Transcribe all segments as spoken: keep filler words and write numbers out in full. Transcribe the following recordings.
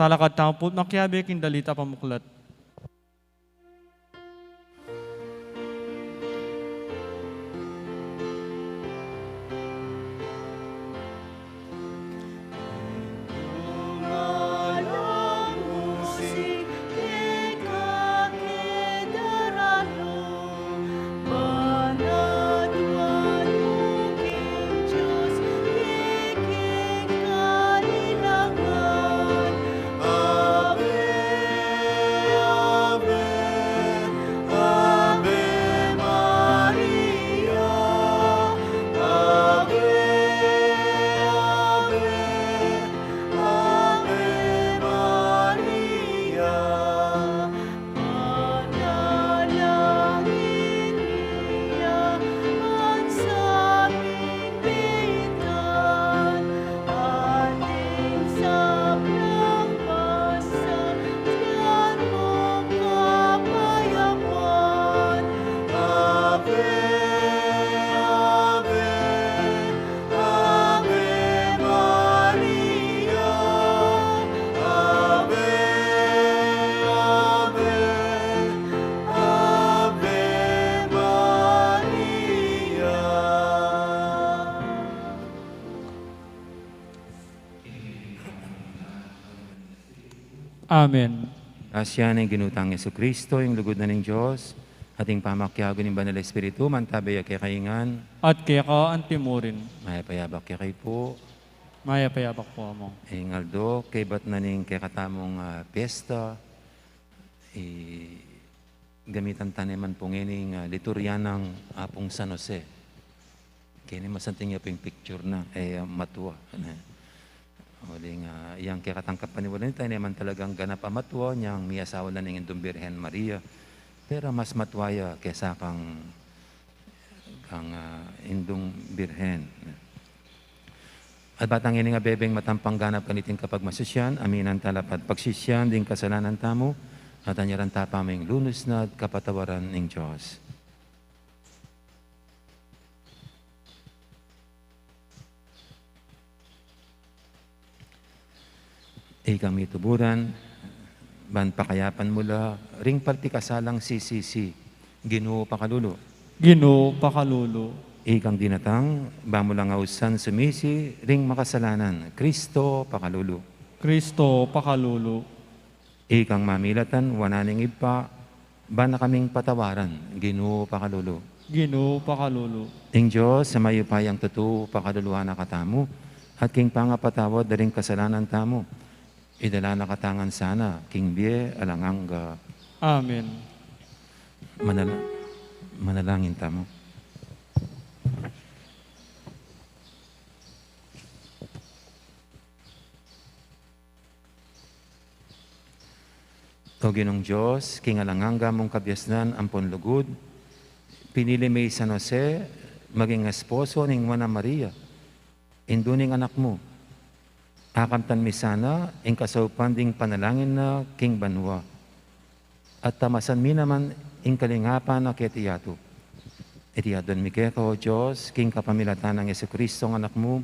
Talakad tamu pu't makiabe king Dalita Pamuklat. Amen. Grasya ning Ginu tang Jesucristo, ing lugud na ning Dios, at ing pamakiabe ning Banal Espiritu, mantabe ya kekayu ngan. At keka anti murin. Mayap a yabak kekayu pu. Mayap a yabak pu, Among. Ing aldo, kaybat na ning kekatamung, ah, piyesta, i gamitan ta ne man pu ngening, ah, liturya nang Apung San Jose. Keni masanting ya pu ing picture na, e, matua, ne. Uling, ah, yang kekatang kapaniwalan, ita ne man talagang ganap a matua, nyang miyasawa la ning Indung Birhen Maria. Pero mas matua ya kesa kang, kang, ah, Indung Birhen. At ba tang ini nga bebeng matampang ganap kaniting kapagmasusian, aminan ta la pang pagsisian ding kasalanan tamu, at anyaran ta pa ing lunus na at kapatawaran ning Dios. Ikang mituburan, ban pakayapan mu la ring palpikasalang sisisi, Ginu pakalulu. Ginu pakalulu. Ikang dinatang, ba mu lang ausan sumisi ring makasalanan, Kristo pakalulu. Kristo pakalulu. Ikang mamilatan wanan ning Ibpa, ba na kaming patawaran, Ginu pakalulu. Ginu pakalulu. Ing Dios a mayupayang tutu pakaluluan na katamu, at king pangapatawad da ring kasalanan tamu, idala na katamu ngan sana king bie alang angga. Amen. Manal-, manalangin tamu. O Ginung Dios, king alang angga mung kabiasnan ampon lugud, pinili me i San Jose maging esposo ning Nuan a Maria, indu ning Anak mu. Akamtan mi sana ing kasaupan ding panalangin na king banua. At tamasan mi naman ing kalingapan na keti yatu. Iti aduan mi keka, O Dios, king kapamilatan nang Jesucristo a Anak mu,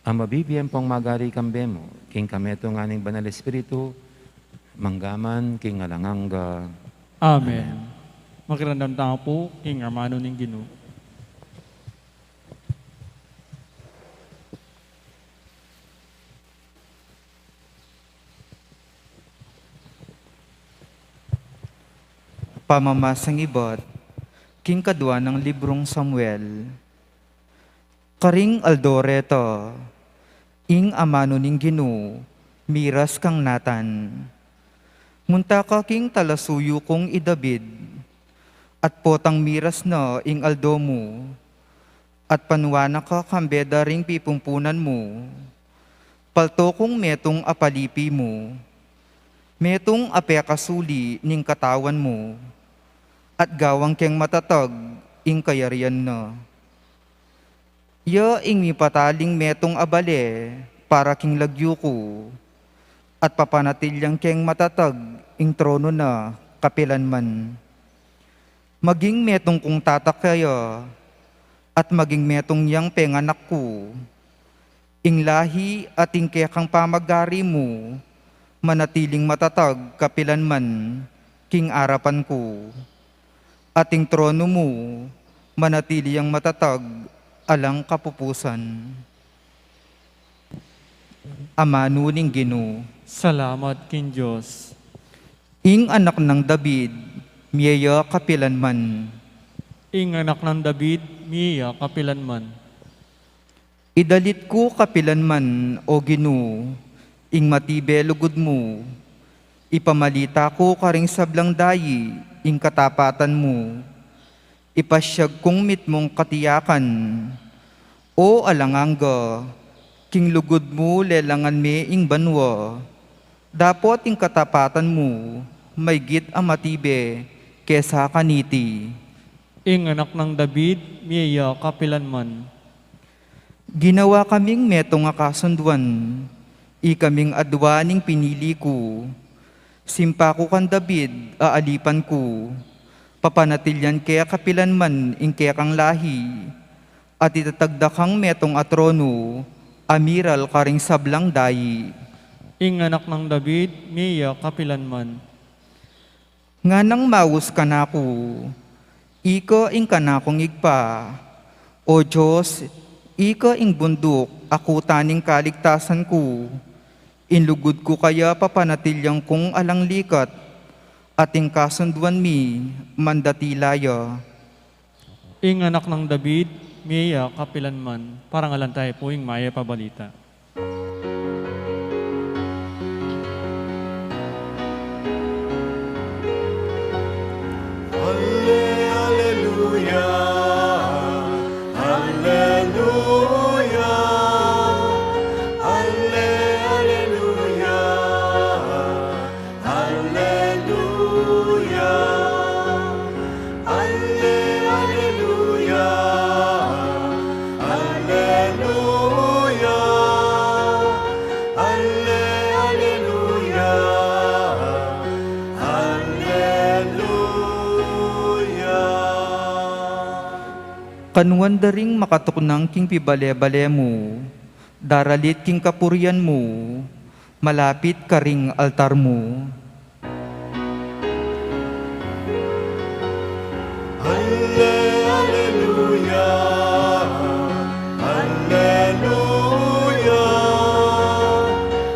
a mabibie ampong magari kambe mu, king kametungan ning Banal Espiritu, mangga man king alang angga. Amen. Makiramdam tamu pu king amanu ning Ginu. Pamamasang ibat king kadua nang librung Samuel. Karing aldo reta, ing amanu ning Ginu miras kang Natan, "Munta ka king talasuyu kung i David, at potang miras na ing aldo mu, at panuan na ka kambe da ring pipumpunan mu. Palto kung metung a palipi mu, metung a pekasuli ning katawan mu, at gawan keng matatag ing kayarian na." Iya ing mipataling metung a bale para king lagyu ku, at papanatilian keng matatag ing trono na kapilan man. Maging metung kung tatak kaya, at maging metung yang penganak ku. Ing lahi at ing kekang pamagari mu, manatiling matatag kapilanman king arapan ku, at ing trono mu manatili yang matatag alang kapupusan. Amanu ning Ginu. Salamat king Dios. Ing anak nang David, mie ya kapilanman. Ing anak nang David, mie ya kapilanman. Idalit ku kapilanman, O Ginu, ing matibe lugud mu. Ipamalita ku karing sablang dayi ing katapatan mu. Ipasyag kung mitmung katiyakan. O alang angga, king lugud mu lelangan me ing banua. Dapot ing katapatan mu maygit a matibe kesa kaniti. Ing anak nang David, mie ya kapilanman. Ginawa kaming metung a kasunduan, ikaming adwa ning pinili ku. Simpa ku kang David a alipan ku, papanatilyan ke kapilanman ing kekang lahi, at itatag da kang metung a trono a miral karing sablang dayi. Ing anak nang David, mie ya kapilanman. Nganang maus kanaku, ika ing kanakung Ibpa. O Dios, ika ing bunduk a kuta ning kaligtasan ku. Ing lugud ku kaya papanatilyang kung alang likat, at ing kasunduan mi mandatila ya. Ing anak nang David, mie ya kapilanman. Parangalan tayu pu ing Mayap a Balita. Alle-, alleluya, alleluya, alle-, alleluya, alleluya, alle-, alleluya, alleluya, alle-, alleluya, alleluya. Kanuan da ring makatuknang king pibale-bale mu, daralit king kapurian mu, malapit karing altar mu. Alle-, alleluya, alleluya,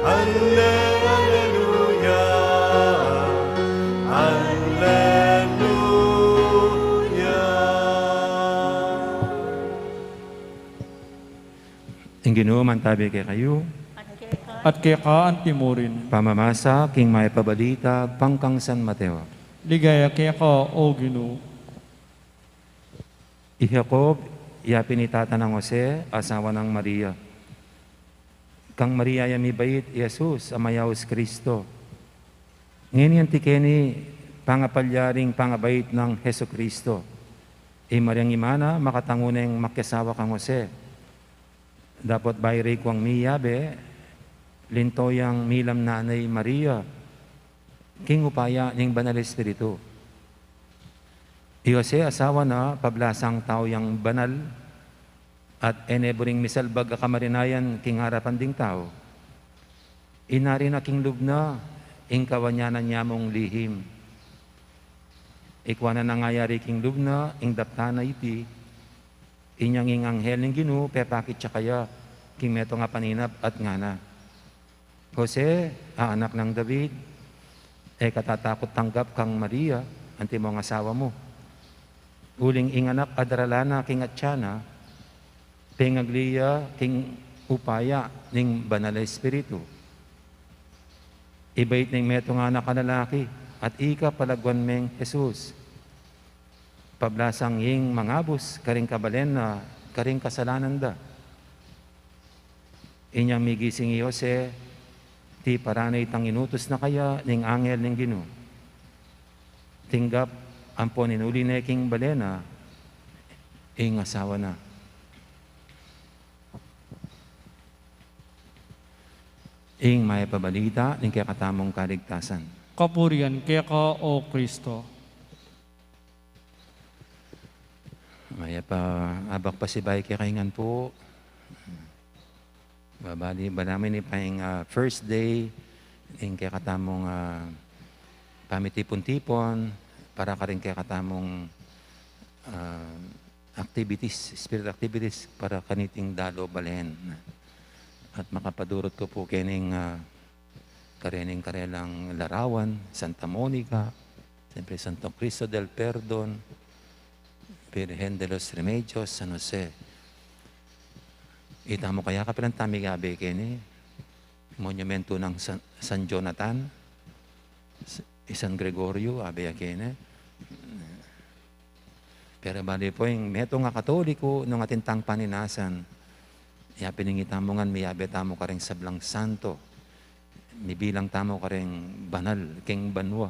alle-, alleluya, alleluya. Ing Ginu mantabi kekayu. At keka anti murin. Pamamasa king Mayap a Balita agpang kang San Mateo. Ligaya keka, O Ginu. I Jacob, i apin i tata nang Jose, asawa nang Maria. Kang Maria ya mibait i Jesus a mayaus Kristo. Ngeni anti keni pangapalyaring pangabait nang Jesucristo. I Mariang ima na makatangu neng makiasawa kang Jose. Dapot bayu reng kuang miyabe, linto yang milam nanay Maria king upaya ning Banal Espiritu. I Jose asawa na, pablasang tau yang banal, at e ne buring misalbag a kamarinayan king arapan ding tau. Inari na king lub na ing kawanyanan ya mung lihim. Ikuanan na ngayari king lub na ing daptan a iti, inyang ing anghel ning Ginu pepakit ya kaya king metung a paninap at ngana, Jose, a anak nang David, e ka tatakut tanggap kang Maria, antimong asawa mu. Uling ing anak a daralan na king atian na, pengagli ya king upaya ning Banal a Espiritu. Ibait neng metung a anak a lalaki, at ika palaguan meng Jesus. Pablasang ing mangabus karing kabalen na karing kasalanan da. Inyang migising i Jose, tiparan na itang inutus na kaya ning anghel ning Ginu. Tinggap ampon inuli ne king balen na ing asawa na. Ing Mayap a Balita ning kekatamung kaligtasan. Kapurian keka, O Kristo. Mayap a abak pasibayu kekayu ngan pu. Babali, balamu ini pa ing, ah, first day ing kekatamung, ah, pamitipun-tipun para karing kekatamung, ah, activities, spirit activities para kaniting dalu balen. At makapadurut ku pu kening, ah, karening karelang larawan, Santa Monica, siyempre Santo Cristo del Perdon, Virgen de los Remedios, San Jose. Itamu kaya kapilan tamu miyabe keni, monumentu nang San, San Jonathan, s-, i San Gregorio, abe ya keni. Pero bale pu ing metung a Katoliko, nung atin tang paninasan, ya pin ing itamu ngan miyabe tamu karing sablang santo, mibilang tamu karing banal king banua.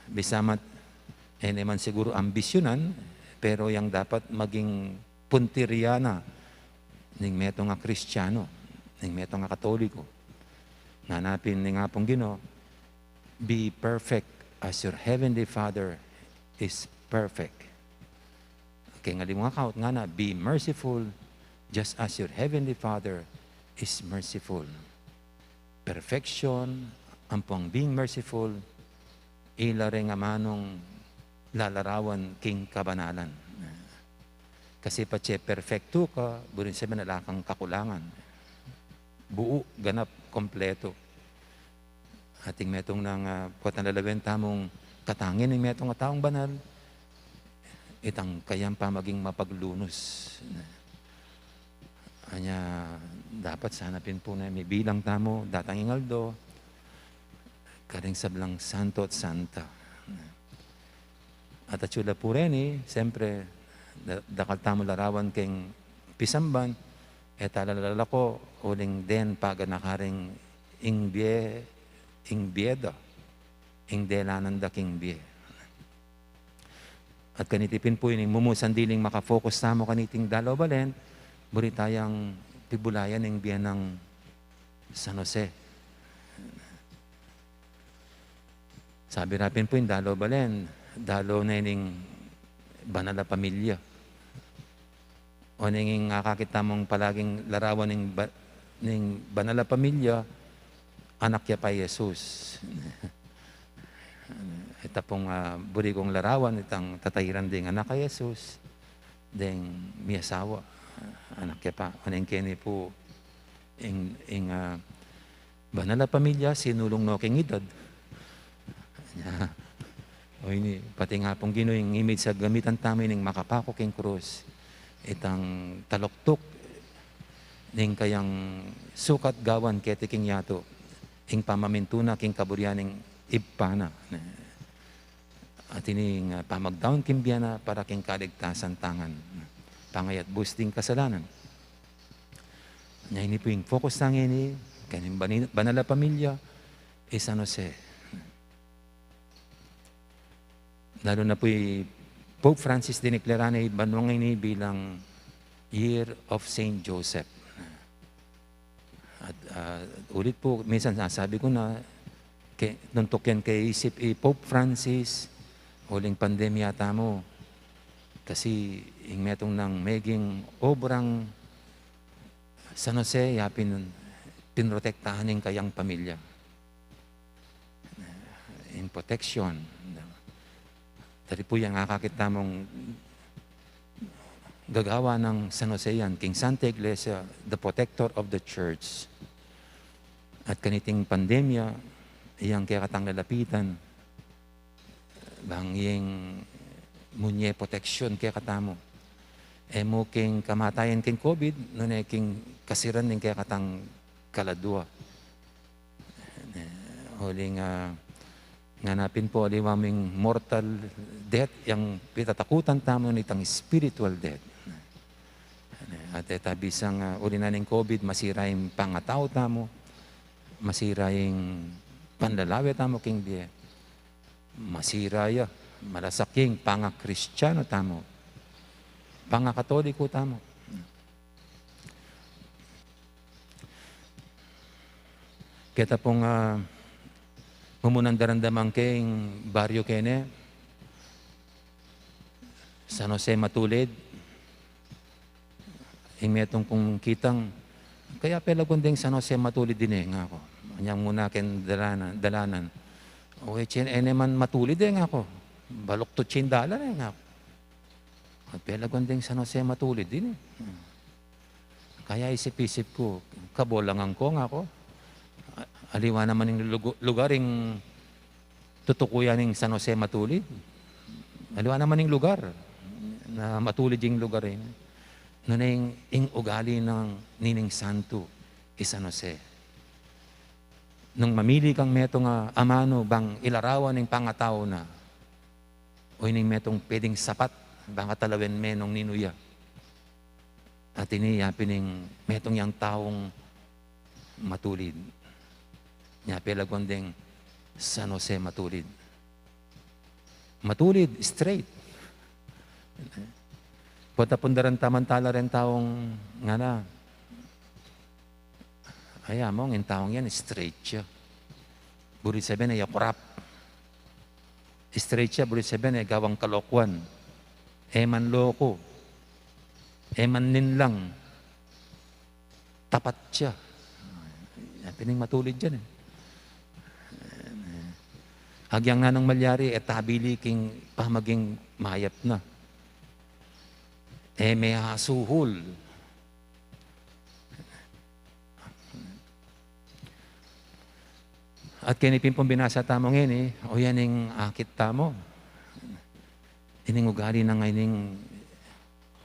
Bisa mat, e ne man siguru ambisyunan, pero yang dapat maging puntirya na ning metung a Kristiyanu, ning metung a Katoliko. Ngana pin ning Apung Ginu, "Be perfect as your heavenly Father is perfect." Keng aliwang akawt ngana, "Be merciful just as your heavenly Father is merciful." Perfection ampong being merciful, ila reng amanung lalarawan king kabanalan. Kasi patse perfecto ka, buri sabyan ala kang kakulangan. Buu, ganap, kompleto. Atin metung nang, ah, kuat na lalawen tamung katangian ning metung a taung banal, itang kayang pamaging mapaglunus. Anya, dapat sana pin pu ne mibilang tamu datang ing aldo karing sablang santo at santa. At atsu la pu reni, siyempre, da-, dakal tamu larawan keng pisamban, e tala lalako uling den paganakaring ing bie, ing bie da, ing delanan da king bie. At kaniti pin pu ini mumu sandiling makafocus tamu kaniting dalu balen, buri tayang pibulayan ing bie nang San Jose. Sabi ra pin pu ing dalu balen, dalu ne ning banal a pamilya. O ning ing akakit tamung palaging larawan ning ba-, ning banal a pamilya, anak ya pa i Jesus. Ita pung, ah, buri kung larawan, itang tatairan ding anak a i Jesus, ding miyasawa, anak ya pa. O ning keni pu, ing, ing, ah, banal a pamilya, sinulung no king idad. O ini, pati nga pung Ginu ing image a gamitan tamu ining makapaku king krus. Itang taluktuk ning kayang sukat gawan keti king yatu, ing pamamintu na king kaburian ning Ibpa na. At ining, ah, pamagdaun king bie na para king kaligtasan tang ngan. Pangayat bus ding kasalanan. Nya ini pu ing focus tang ini, keng bani-, banal a pamilya, i San Jose. Lalu na pu i Pope Francis diniklara ne ing banwang ini bilang Year of Saint Joseph. At, ah, ulit pu, minsan sasabi ku na, ke-, nung tuken ke isip i Pope Francis, uling pandemya tamu, kasi ing metung nang meging obrang San Jose, ya pin-, pinrotektahan ing kayang pamilya. In protection. Tadi pu yang akakit tamung gagawan nang San Jose yan, king Santa Iglesia, the protector of the church. At kaniting pandemya, yang kekatang lalapitan, bang ing munye protection kekatamu. E mu king kamatayan king COVID, nune king kasiran ning kekatang kaladua. Uling, ah, ngana pin pu aliwa ming mortal death, yang pitatakutan tamu nitang spiritual death. At e ta bisang, ah, uli na ning COVID, masira ing pangatau tamu, masira ing panlalawe tamu king bie, masira ya, malasak ing pangakristiano tamu, pangakatoliko tamu. Keta pung, ah, mumunang daramdaman ke ing baryo kene, San Jose Matulid, ing metung kung kitang, kaya pelagun ding San Jose Matulid dine, ngaku. Inyang muna keng dalanan, dalanan. O, e, tien, e ne man matulid e, ngaku. Baluktot tien dalan e, ngaku. At pelaguan deng San Jose matulid ini. Kaya isip-isip ku, kabolangan ku, ngaku. A-, aliwa naman ing lugu-, lugar ing tutukuyan ning San Jose matulid. Aliwa naman ing lugar na matulid ing lugar ini. Nune ing, ing ugali nang nining santu, i San Jose. Nung mamili kang metung a amanu bang ilarawan ing pangatau na, o ining metung pwedeng sapat, bang katalawen me nung ninu ya. At ini, yapin ing metung yang taung matulid. Nya pelaguan deng San Jose matulid. Matulid, straight. Pota pundaran taman tala reng taung ngana, "Ay, among, ing taung yan, straight ya." Buri sabian, e ya kurap. Straight ya, buri sabian, e gawang kalokuan. E manloko. E manlinlang. Tapat ya. Yapin ing matulid yan e. Agyang nanung malyari, e tabili king pamaging mayap na. E me asuhul. At keni pin pung binasa tamu ngeni, o yan ing akit tamu. Ining ugali na ngeni ning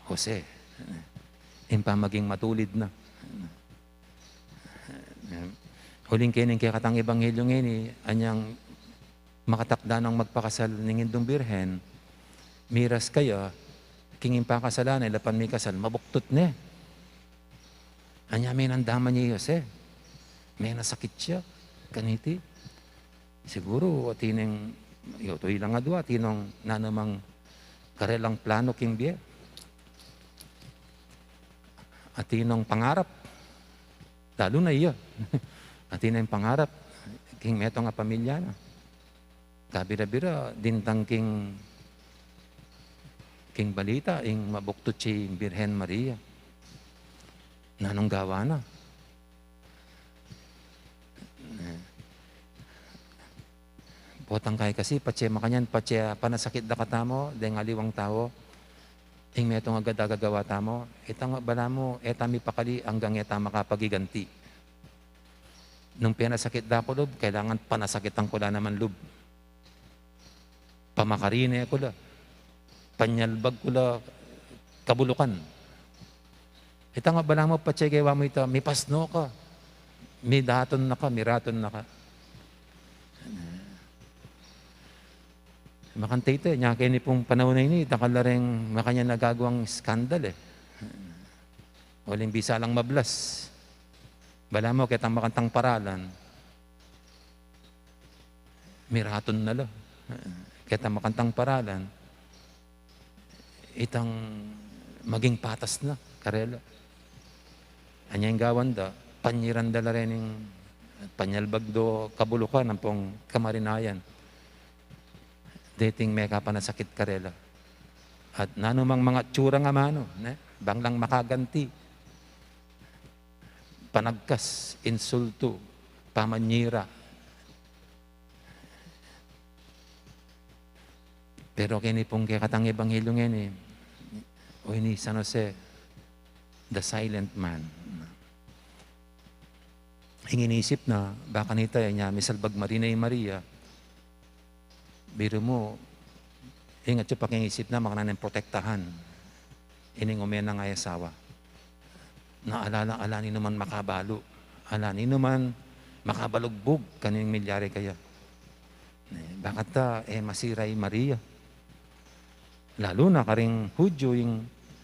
Jose. Ing pamaging matulid na. Uling keni ing kekatang ebanghelyu ngeni, anyang makatakda nang magpakasal ning Indung Birhen, miras kaya, king ing pakasalan, e la pa mikasal, mabuktot ne. Anya menandaman ya i Jose. Menasakit ya kaniti. Siguru, atin neng, yoto ilang adua, atin nong nanumang karelang plano king bie. Atin nong pangarap. Lalu na iya. Atin neng pangarap king metung a pamilya na. Kabira-bira, dintang king, king balita, ing mabuktot ya ing Birhen Maria. Nanung gawa na? Potang kai kasi, patse makanyan, patse panasakit da katamu, deng aliwang tau, ing metung a gagawa tamu, itang balamu, e ta mipakali anggang e ta makapagiganti. Nung penasakit da ku lub, kailangan panasakitan ku la naman lub. Pamakarine ku la. Panyalbag ku la kabulukan. Itang balamu patse gewa mu ita, mipasno ka. Midatun na ka, miratun na ka. Makanta ita, nya keni pung panaun a ini, dakal la reng makanyan a gagawang skandal e. Uling bisa lang mablas. Balamu, ketang makantang paralan, miratun na la. Ketang makantang paralan, itang maging patas na karela. Anya ing gawan da, panyiran da la rening panyalbag do kabulukan ampong kamarinayan. Deting mekapanasakit karela. At nanumang mga tsurang amanu, ne? Bang lang makaganti. Panagkas, insultu, pamanyira. Pero keni pung kekatang ebanghelyu ngeni, o ini San Jose, the silent man. Ing inisip na, baka nita, nya misalbag marine i Maria, biru mu, ing atyu pa king isip na, makananu neng protektahan ining ume nang asawa. Na ala, ala ninu man makabalu, ala ninu man makabalugbug kaning milyari kaya. Ne, baka ta, e masira i Maria. Lalu na karing Hudyu, ing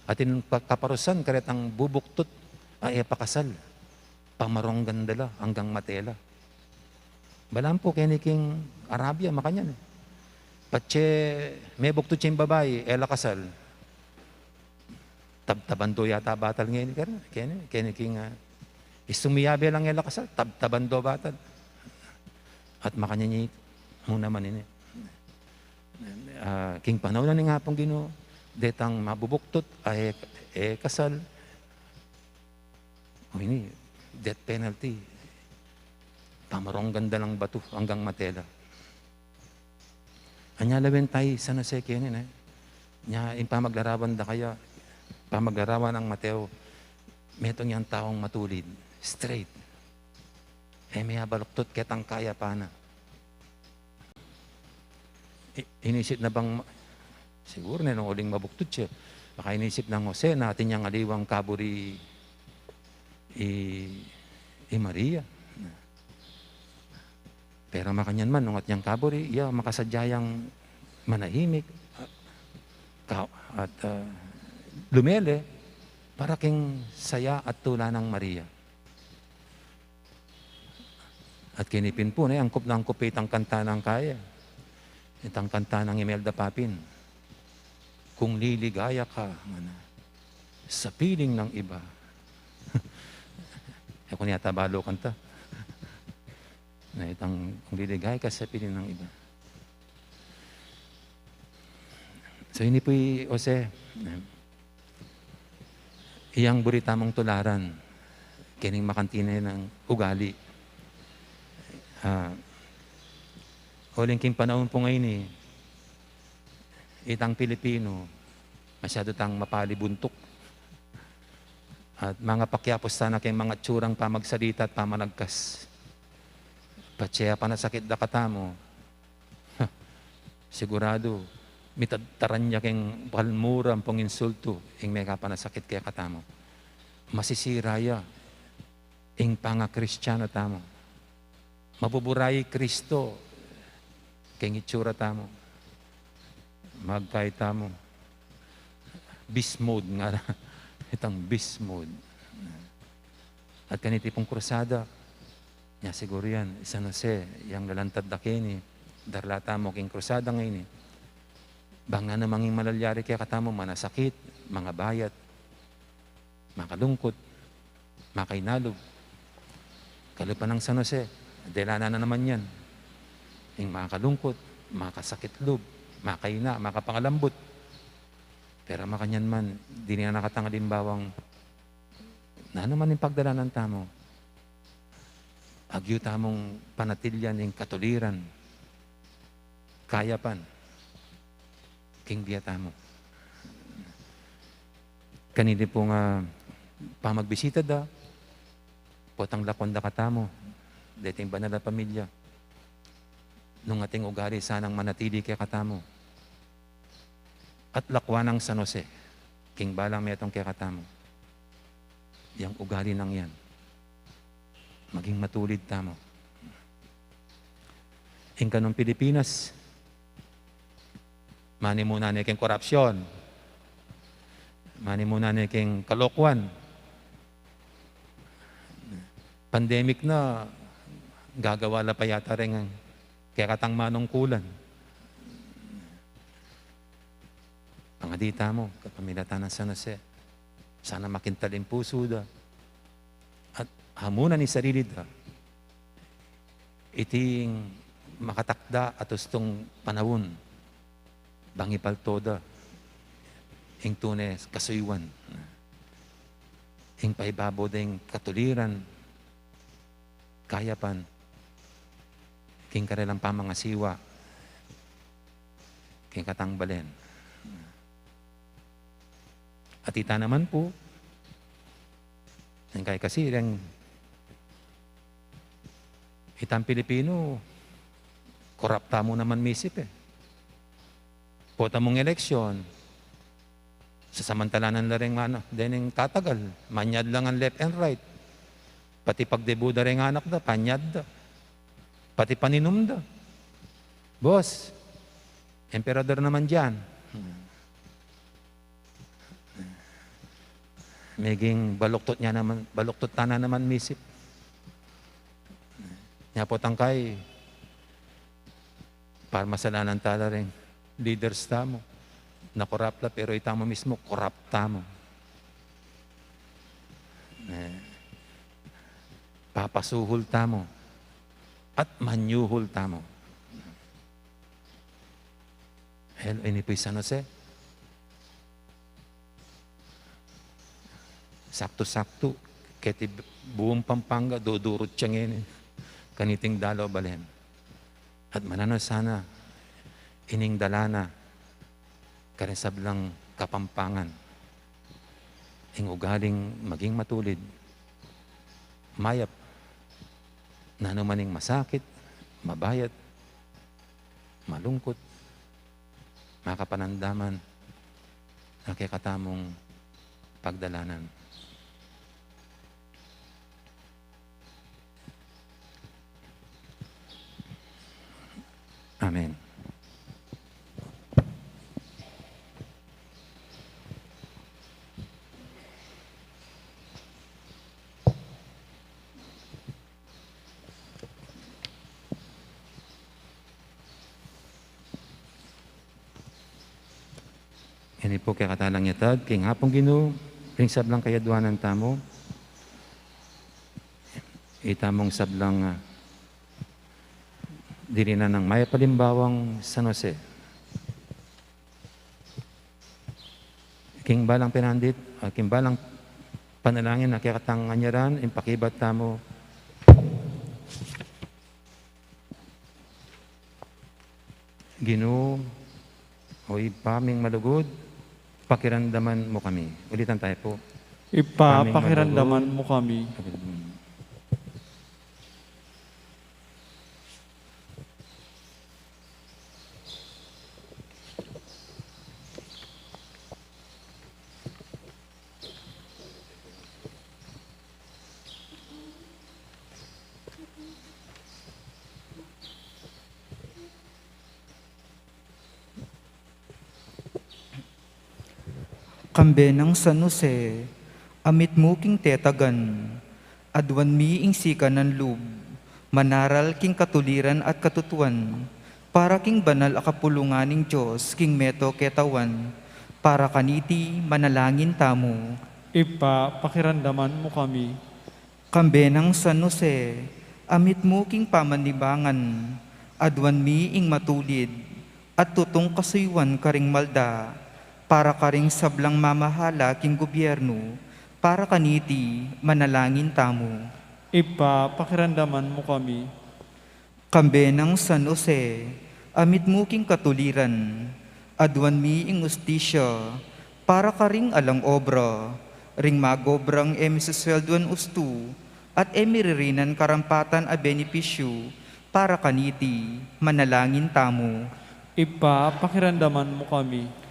atin pa-, kaparusan karetang bubuktot a e pakasal. Pamaronggan da la anggang mate la. Balamu pu keni king Arabia, makanyan e. Patse mebuktot ya ing babai, e la kasal. Tabtaban do yata batal ngeni, keni, keni, keni king, ah, istung miyabe lang e la kasal, tabtaban do batal. At makanyan ya mu naman ini. Ah, king panaun na ning Apung Ginu, detang mabubuktot a e, e kasal, o ini, death penalty. Pamurunggan da lang batu anggang mate la. Anya lawen taya i San Jose keni, ne? Nya, ing pamaglarawan da kaya, pamaglarawan nang mate, metung yang taung matulid, straight. E me abaluktot ketang kayapan na. I-, inisip na bang ma-, siguru ne nung uling mabuktot ya, baka inisip nang Jose na atin yang aliwang kaburi i, i Maria. Pero makanyan man, nung atin yang kaburi, iya makasadya yang manahimik, ka-, at, ah, lumele para king saya at tula nang Maria. At keni pin pu, ne, angkup na angkup itang kanta nang kaya. Itang kanta nang Imelda Papin. Kung liligaya ka, ngana, sa piling ng iba. E ku na yata balu kanta. Na itang kung liligaya ka sa piling ng iba. So, ini pu i Jose, iyang buri tamung tularan, kening makanti nang ugali. Ah, uling king panaun pu ngeni, itang Pilipinu, masyadu tang mapalibuntuk. At mangapakyapus sana keng mga tsurang pamagsalita at pamanagkas. Patse apanasakit da katamu, siguradu, mitadtaran ya keng balmura ampong insultu ing mekapanasakit kekatamu. Masisira ya ing pangakristianu tamu. Mabubura i Kristo keng itsura tamu. Magkai tamu. Beast mode, ngana. Itang beast mode. At kaniti pung krusada, nya siguru yan, i San Jose, yang lalantad da keni, darla tamu king krusada ngeni. Bang nanu mang ing malalyari kekatamu, manasakit, mangabayat, makalungkut, makainalub. Kalupa nang San Jose, dela na naman yan. Ing makalungkut, makasakit lub, makaina, makapangalambut. Pero makanyan man, dininan na katang alimbawang nanu man ing pagdalanan tamu, agyu tamung panatilyan ing katuliran, kayapan, king bie tamu. Kanini pung pamagbisita da, potang lakwan da katamu, deting banal a pamilya, nung ating ugali sanang manatili kekatamu. At lakwan nang San Jose, king balang metung kekatamu, yang ugali nang yan. Maging matulid tamu. Ing kanung Pilipinas, manimuna ne king korapsyon, manimuna ne king kalokuan. Pandemic na, gagawa la pa yata ring kekatang manungkulan. Pangadi tamu, kapamilatan nang San Jose, sana makintal ing pusu da. At hamunan ing sarili da, iting makatakda at ustung panaun, bang ipalto da ing tune kasuyuan, ing paibabo da ing katuliran, kayapan, king karelang pamangasiwa king katang balen. At ita naman pu, ing kai kasi, reng itang Pilipinu, korap tamu naman misip e. Pota mung eleksyon, sasamantalanan la reng, ano, dening tatagal, manyad la ngan left and right. Pati pagdebu da reng anak da, panyad da. Pati paninum da. Boss, emperador naman diyan. Meging baluktot na naman, baluktot ta na naman misip. Nya potang kai, para masalanan tala ring leaders tamu. Nakorap la, pero itamu mismu, korap tamu. E, papasuhul tamu at manyuhul tamu. Hel, ini pu i San Jose. Saktu-saktu, keti buung Pampanga, dudurut ya ngeni. kaniting dalaw balen. At mananu sana ining dala na karing sablang Kapampangan ing ugaling maging matulid, mayap, nanu man ing masakit, mabayat, malungkut, makapanandaman na kekatamung pagdalanan. Amen. Ini pu kekatamu lang itad king Apung Ginu, ring sablang kayadwanan tamu, itamung sablang, ah, dirinan nang mayap a alimbawang San Jose. King balang penandit, ah, king balang panalangin a kekatang anyaran, ipakibat tamu. Ginu, o Ibpa ming malugud, pakiramdaman mu kami. Ulitan tayo po. Ibpa, Ibpa ming pakiramdaman malugud, mu kami. Pakiramdaman mu. Kambe nang San Jose, a mitmu king tetagan, aduan mi ing sikanan lub, manaral king katuliran at katutuan, para king banal a kapulungan ning Dios king meto ketawan, para kaniti manalangin tamu. Ibpa, pakiramdaman mu kami. Kambe nang San Jose, a mitmu king pamanibangan, aduan mi ing matulid at tutung kasuyuan karing malda, para karing sablang mamahala king gubyernu, para kaniti manalangin tamu. Ibpa, pakiramdaman mu kami. Kambe nang San Jose, a mitmu king katuliran, aduan mi ing ustisya, para karing alang obra, ring magobrang e misuswelduan ustu, at e miririnan karampatan a benepisyu, para kaniti manalangin tamu. Ibpa, pakiramdaman mu kami.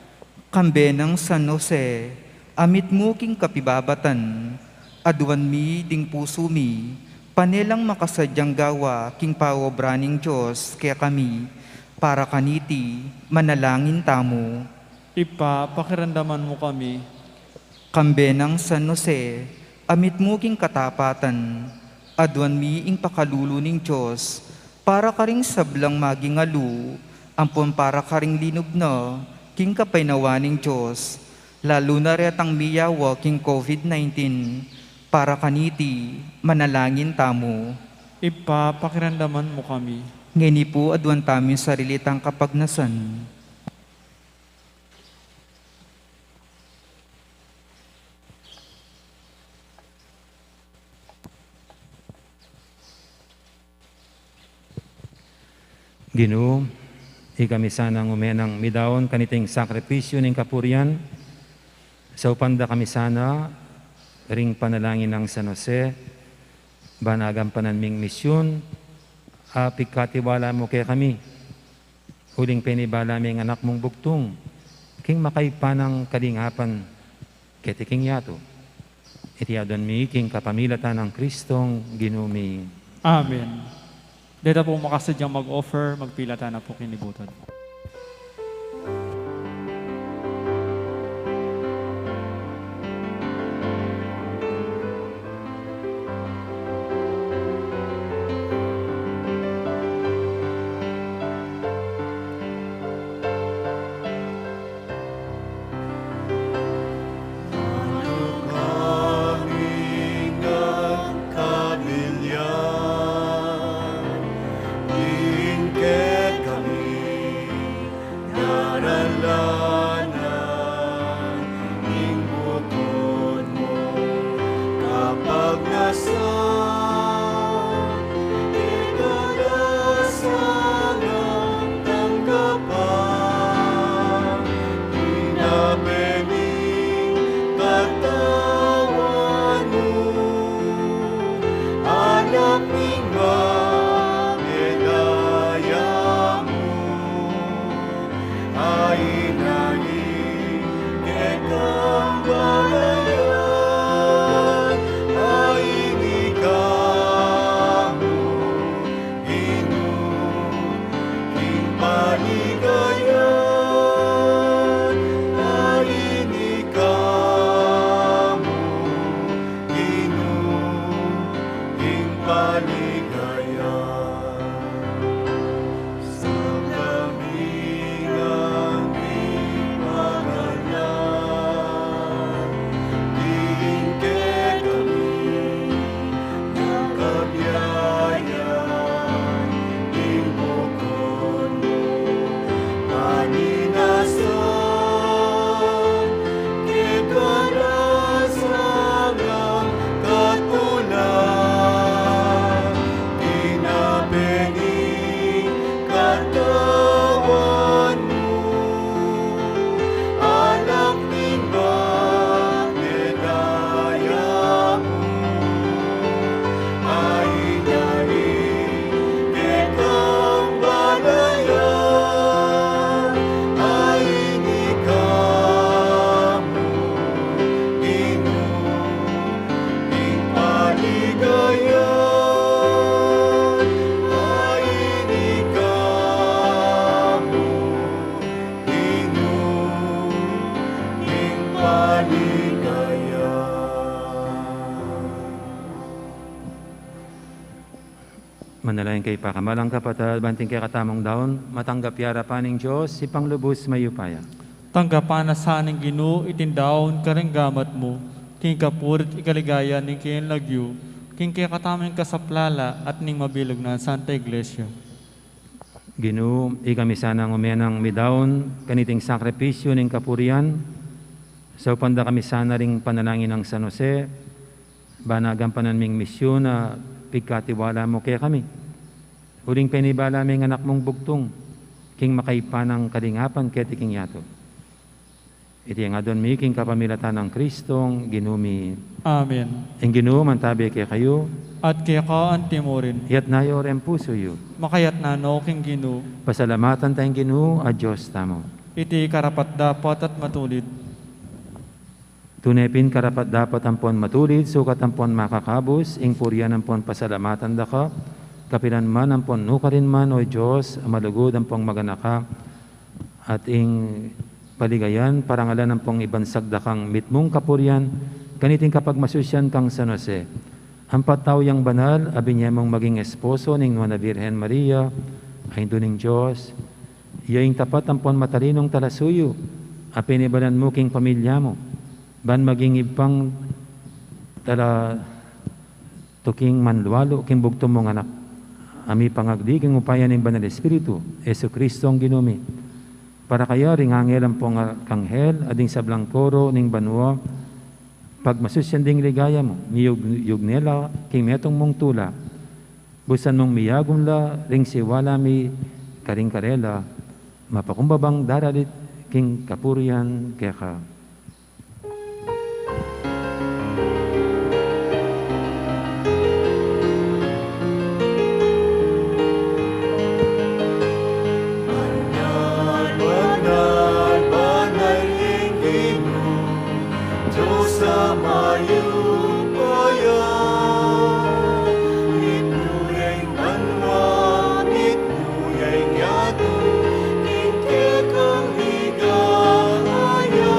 Kambe nang San Jose, a mitmu king kapibabatan, aduan mi ding pusu mi, pane lang makasadyang gawa king paobra ning Dios kekami, para kaniti manalangin tamu. Ibpa, pakiramdaman mu kami. Kambe nang San Jose, a mitmu king katapatan, aduan mi ing pakalulu ning Dios, para karing sablang maging alu, ampon para karing linub na king kapaynawan ning Dios, lalu na retang miyawa king COVID nineteen, para kaniti manalangin tamu. Ibpa, pakiramdaman mu kami. Ngeni pu aduan tamu ing sarili tang kapagnasan. Ginu, ikami sanang umenang midaun kaniting sakripisyu ning kapurian, saupan da kami sana ring panalangin nang San Jose, ban agampanan ming misyun a pigkatiwala mu kekami. Uling penibala me ing Anak mung bugtung king makaipanang kalingapan keti king yatu. Iti aduan mi king kapamilatan nang Kristong Ginu mi. Amen. Deta pu makasadyang mag-offer, magpilatan na pu king libutad. Ligaya, a ini ka mu, Ginu, ing paligaya. Sangkamingan ing pangalan, ing kekami, ing kabyayan, ing bukun mu, maninasan, kekalasan a katulan, kinapening katawan mu, alak ning bane daya mu, a inalin kekang balayan, a ini ka mu, Ginu, ing paligaya, a ini ka mu, Ginu, ing paligaya. Manalangin kayu, pakamalan kung kapatad, ban iting kekatamung daun matanggap ya king arapan ning Dios, Ibpang lubus mayupaya. Tanggapan na sa ning Ginu iting daun karing gamat mu, king kapurian at ikaligaya ning kayang lagyu, king kekatamung kasaplalan at ning mabilug nang Santa Iglesia. Ginu, ikami sanang umenang midaun kaniting sakripisyu ning kapurian, saupan da kami sana ring panalangin nang San Jose, ban agampanan ming misyun a pigkatiwala mu kekami. Uling penibala ming anak mung bugtung king makaipanang kalingapan keti king yatu. Iti ing adwan mi king kapamilatan nang Kristong Ginu mi. Amen. Ing Ginu mantabi kekayu. At keka anti mu rin. Iyatas yu ring pusu yu. Makayatas no king Ginu. Pasalamatan taya ing Ginu a Dios tamu. Iti karapat-dapat at matulid. Tune pin karapat-dapat ampon matulid, sukat ampon makakabus, ing purian ampon pasalamatan da ka, kapilan man ampon nukarin man, o Dios, a malugud ampon maganaka, at ing paligayan, parangalan ampon ibansag da kang mitmung kapurian, kaniting kapagmasusian kang San Jose. Ampat tau yang banal, a binye mung maging esposo ning Nuan a Birhen Maria, a Indu ning Dios, iya ing tapat ampon matalinong talasuyu, a pinibalan mu king pamilya mu, ban maging ibpang tala tuking manlualu king bugtung mung anak, a mipangagli king upaya ning Banal Espiritu, Jesucristong Ginu mi. Para kaya ring anghel ampong arkanghel, at ding sablang koro ning banua, pagmasusian ding ligaya mu, miyug-, yugne la king metung mung tula, busan mung miyagum la ring siwala mi karing karela, mapakumbabang daralit king kapurian keka. Banal, banal, banal ing Ginu, Dios a mayupaya, mitmu ya ing banua, mitmu ya ing yatu, king kekang ligaya.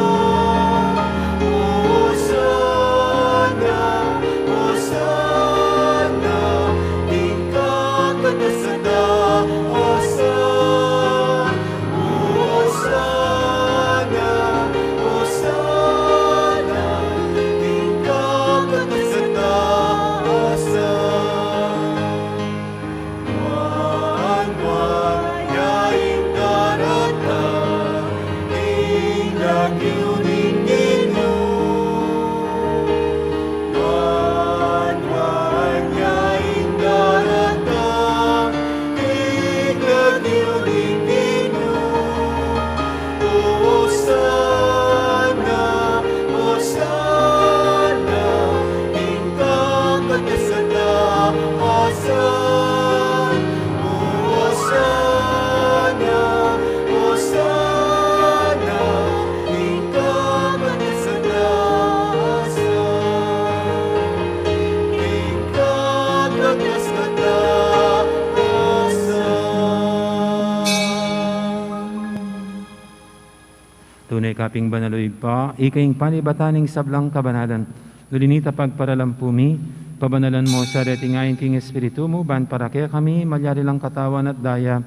Tune ka pin banal, o Ibpa, ika ing panibatan ning sablang kabanalan. Uli na nita, pagparalan pu mi, pabanalan mu sa reting ain king Espiritu mu, ban para kekami malyari lang katawan at daya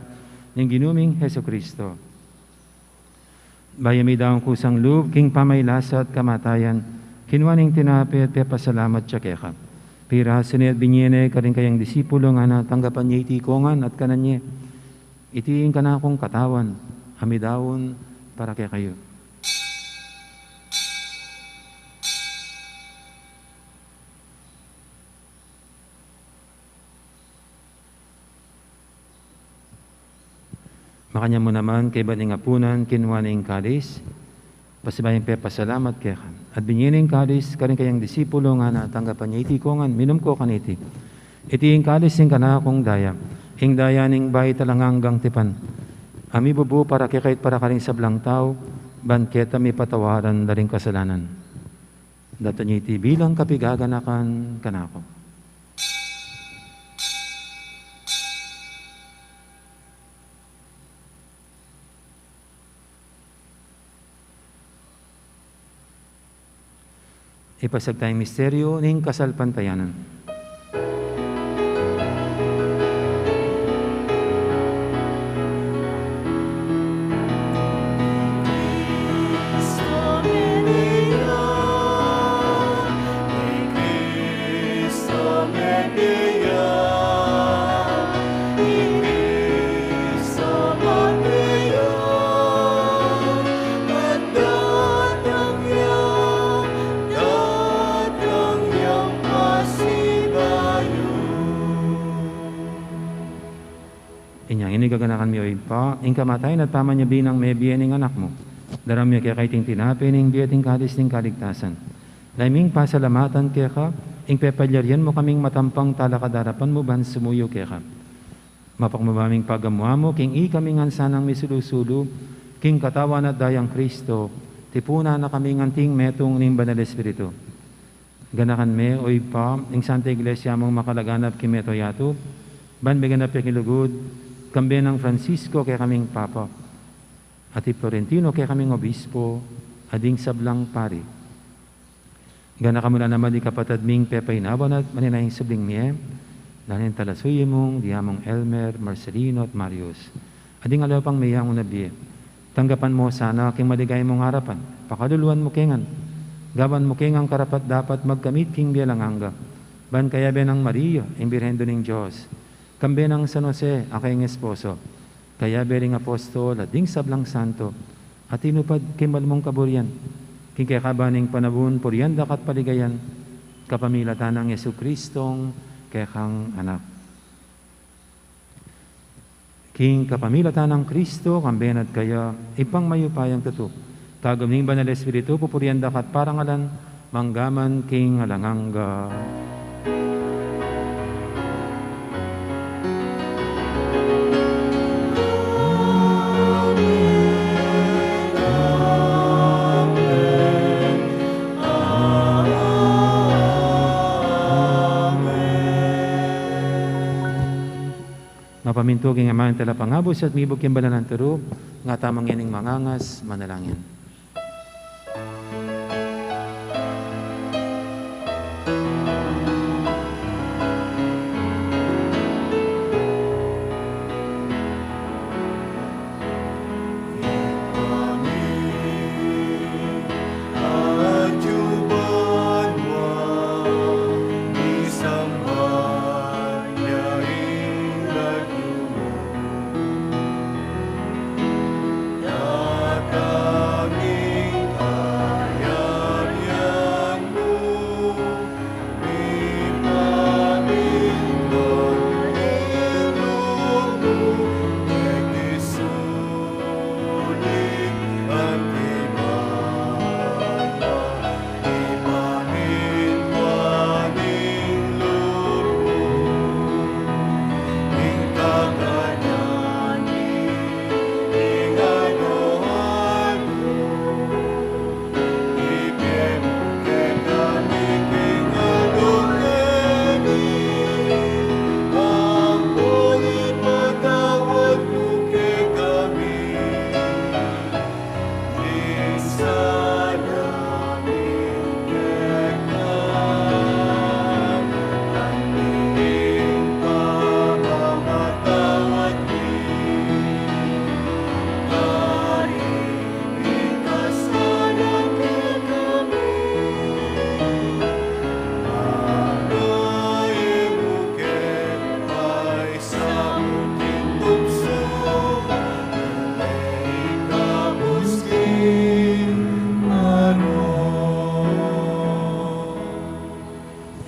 ning Ginu ming Jesucristo. Bayu ya midaun kusang lub king pamagkasakit at kamatayan, kinua ne ing tinape at pepasalamat ya keka. Pirasu ne at binie ne karing kayang disipulo, ngana, tanggapan ye iti ika ngan at kanan ye. Iti ing kanakung katawan a midaun para kekayu. Makanyan mu naman, kaybat ning apunan, kinua ne ing kalis, pasibayu yang pepasalamat keka. At binie ne ing kalis karing kayang disipulo, ngana, tanggapan ye iti ika ngan, minum ko kaniti. Iti ing kalis ning kanakung daya, ing daya ning bayu at alang anggang tipan, a mibubu para kekayu at para karing sablang tau, ban keta mipatawaran la ring kasalanan. Daptan ye iti bilang kapigaganakan kanaku. Ipasiag taya ing misteryu ning kasalpantayanan. Inya ngeni gaganakan mi, o Ibpa, ing kamatayan at pamanyabi nang mebie ning Anak mu. Daraun mi keka iting tinape ning bie at ing kalis ning kaligtasan. Lalu ming pasalamatan keka ing pepalyarian mu kaming matampang talakad king arapan mu ban sumuyu keka. Mapakumbaba ming pagamuan mu king ikami ngan sanang misulu-sulu king katawan at dayang Kristo, tipunan na kaming anting metung ning Banal Espiritu. Ganakan me, o Ibpa, ing Santa Iglesia mung makalaganap king mabilug a yatu, ban miganap ya king lugud, kambe nang Francisco kekaming Papa, at i Florentino kekaming Obispo, at ding sablang pari. Ganakan mu la naman ding kapatad ming pepainawan at maninayang subling mie, lalu ning talasuyu mung Diamong Elmer, Marcelino, at Marius, at ding aliwa pang meyangu na bie. Tanggapan mu sana king maligaya mung arapan, pakaluluan mu ke ngan, gawan mu ke ngan karapat-dapat magkamit king bie alang angga, ban kayabe nang Maria, ing Birhen Indu ning Dios, kambe nang San Jose a kayang esposo, kayabe ring apostol at ding sablang santo, a tinupad king mal mung kaburian, king kekaban ning panaun purian da ka at paligayan, kapamilatan nang Jesucristong kekang Anak. King kapamilatan nang Kristo, kambe na at kaya, Ibpang mayupayang tutu, kagum ning Banal Espiritu, pupurian da ka at parangalan, mangga man king alang angga. Mapamintu king amanung talapangabus at mibug king banal a turu, ngatamu ngening mangangas, manalangin.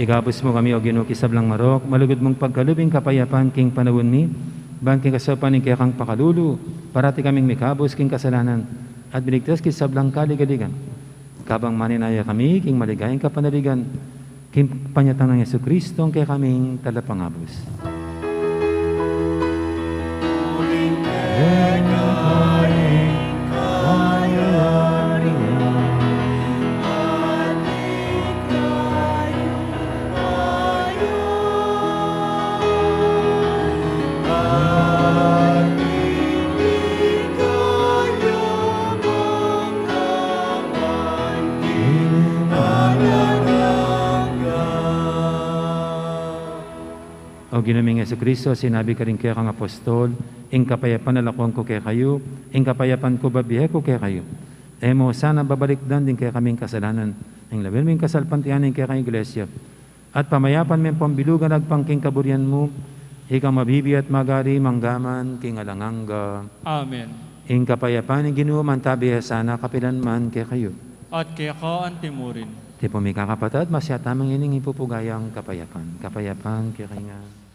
Gabus mu kami, O Ginu, king sablang marok, malugud mung pagkalub ing kapayapan king panaun mi, ban king kasaupan ning kekang pakalulu, parati kaming mikabus king kasalanan, at miligtas king sablang kaligaligan. Kabang maninaya kami king maligayang kapanaligan, king panyatang nang Jesucristo, ing kekaming Talapangabus. O Ginu ming Jesucristo, sinabi mu karing kekang apostol, "Ing kapayapan lalakwan ku kekayu, ing kapayapan ku bibie ku kekayu." E mu sana babalikdan ding kekaming kasalanan, ing lawil ming kasalpantayanan ning kekang Iglesia. At pamayapan me pang bilugan agpang king kaburian mu, ikang mabibie at magari mangga man king alang angga. Amen. Ing kapayapan ning Ginu mantabi ya sana kapilan man kekayu. At keka antimurin. Tipun mi kakapatad, masiat tamu ngening ipupuga yang kapayapan. Kapayapan kekayu ngan.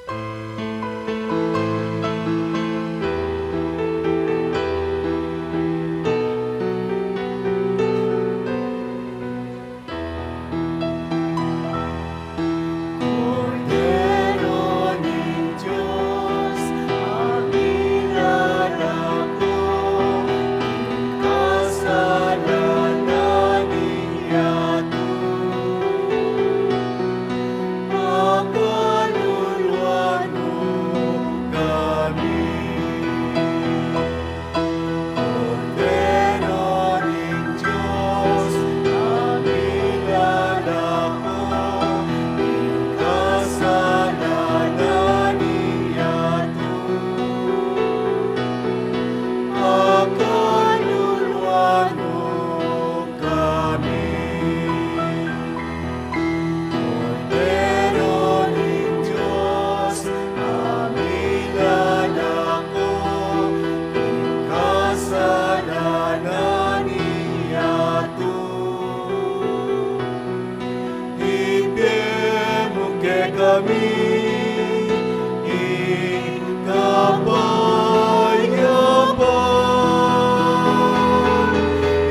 Kami. Kordero ning Dios, a milalako king kasalanan ning yatu. Ibie mu kekami ing kapayapan.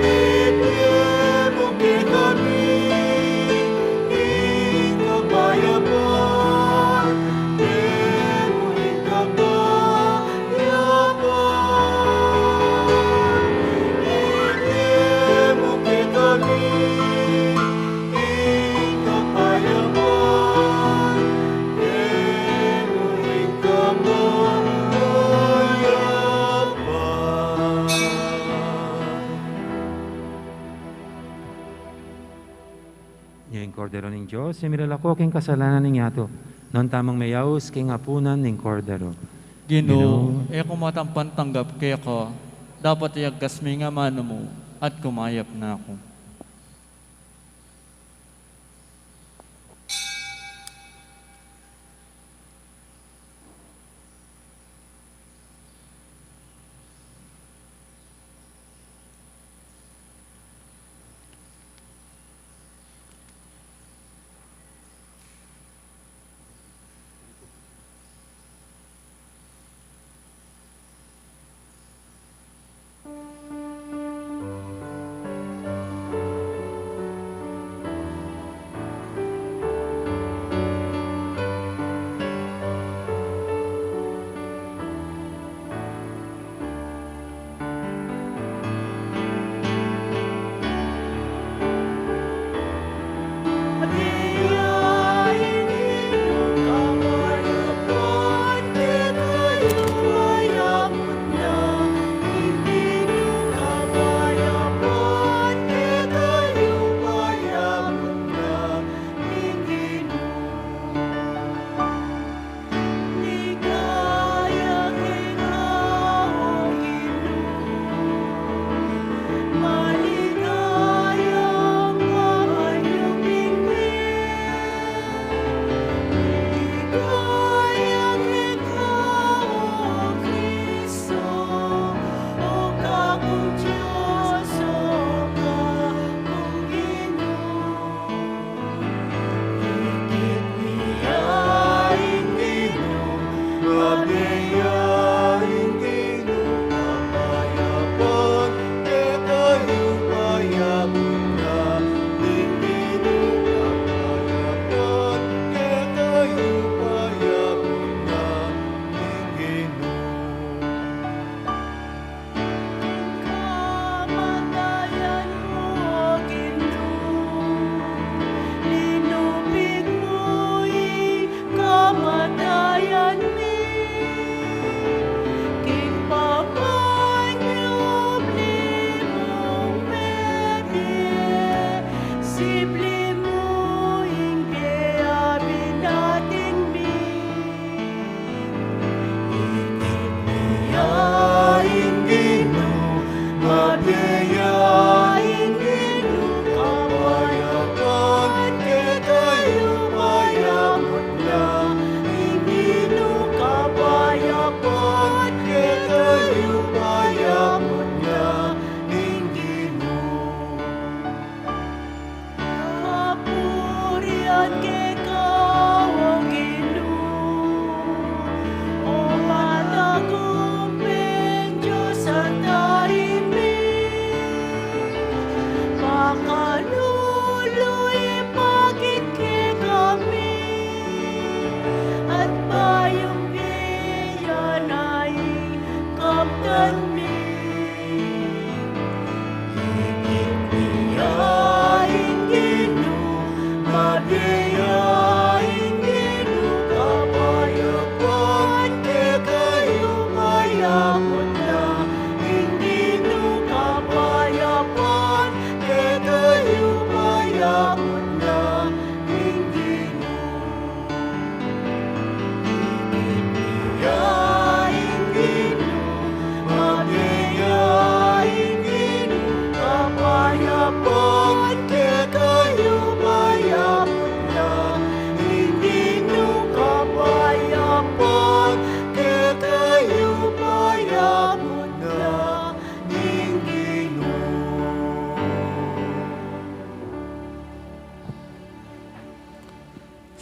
Ibie mu kekami ing kapayapan. Ibie mu ing kapayapan. Ibie mu kekami ing kapayapan, ing kapayapan. Ing Kordero ning Dios, a milalako king kasalanan ning yatu. Nuan tamung meyaus king apunan ning Kordero. Ginu, Ginu, e ku matampang tanggap keka, dapot iyagkas me ing amanu mu, at kumayap na ku.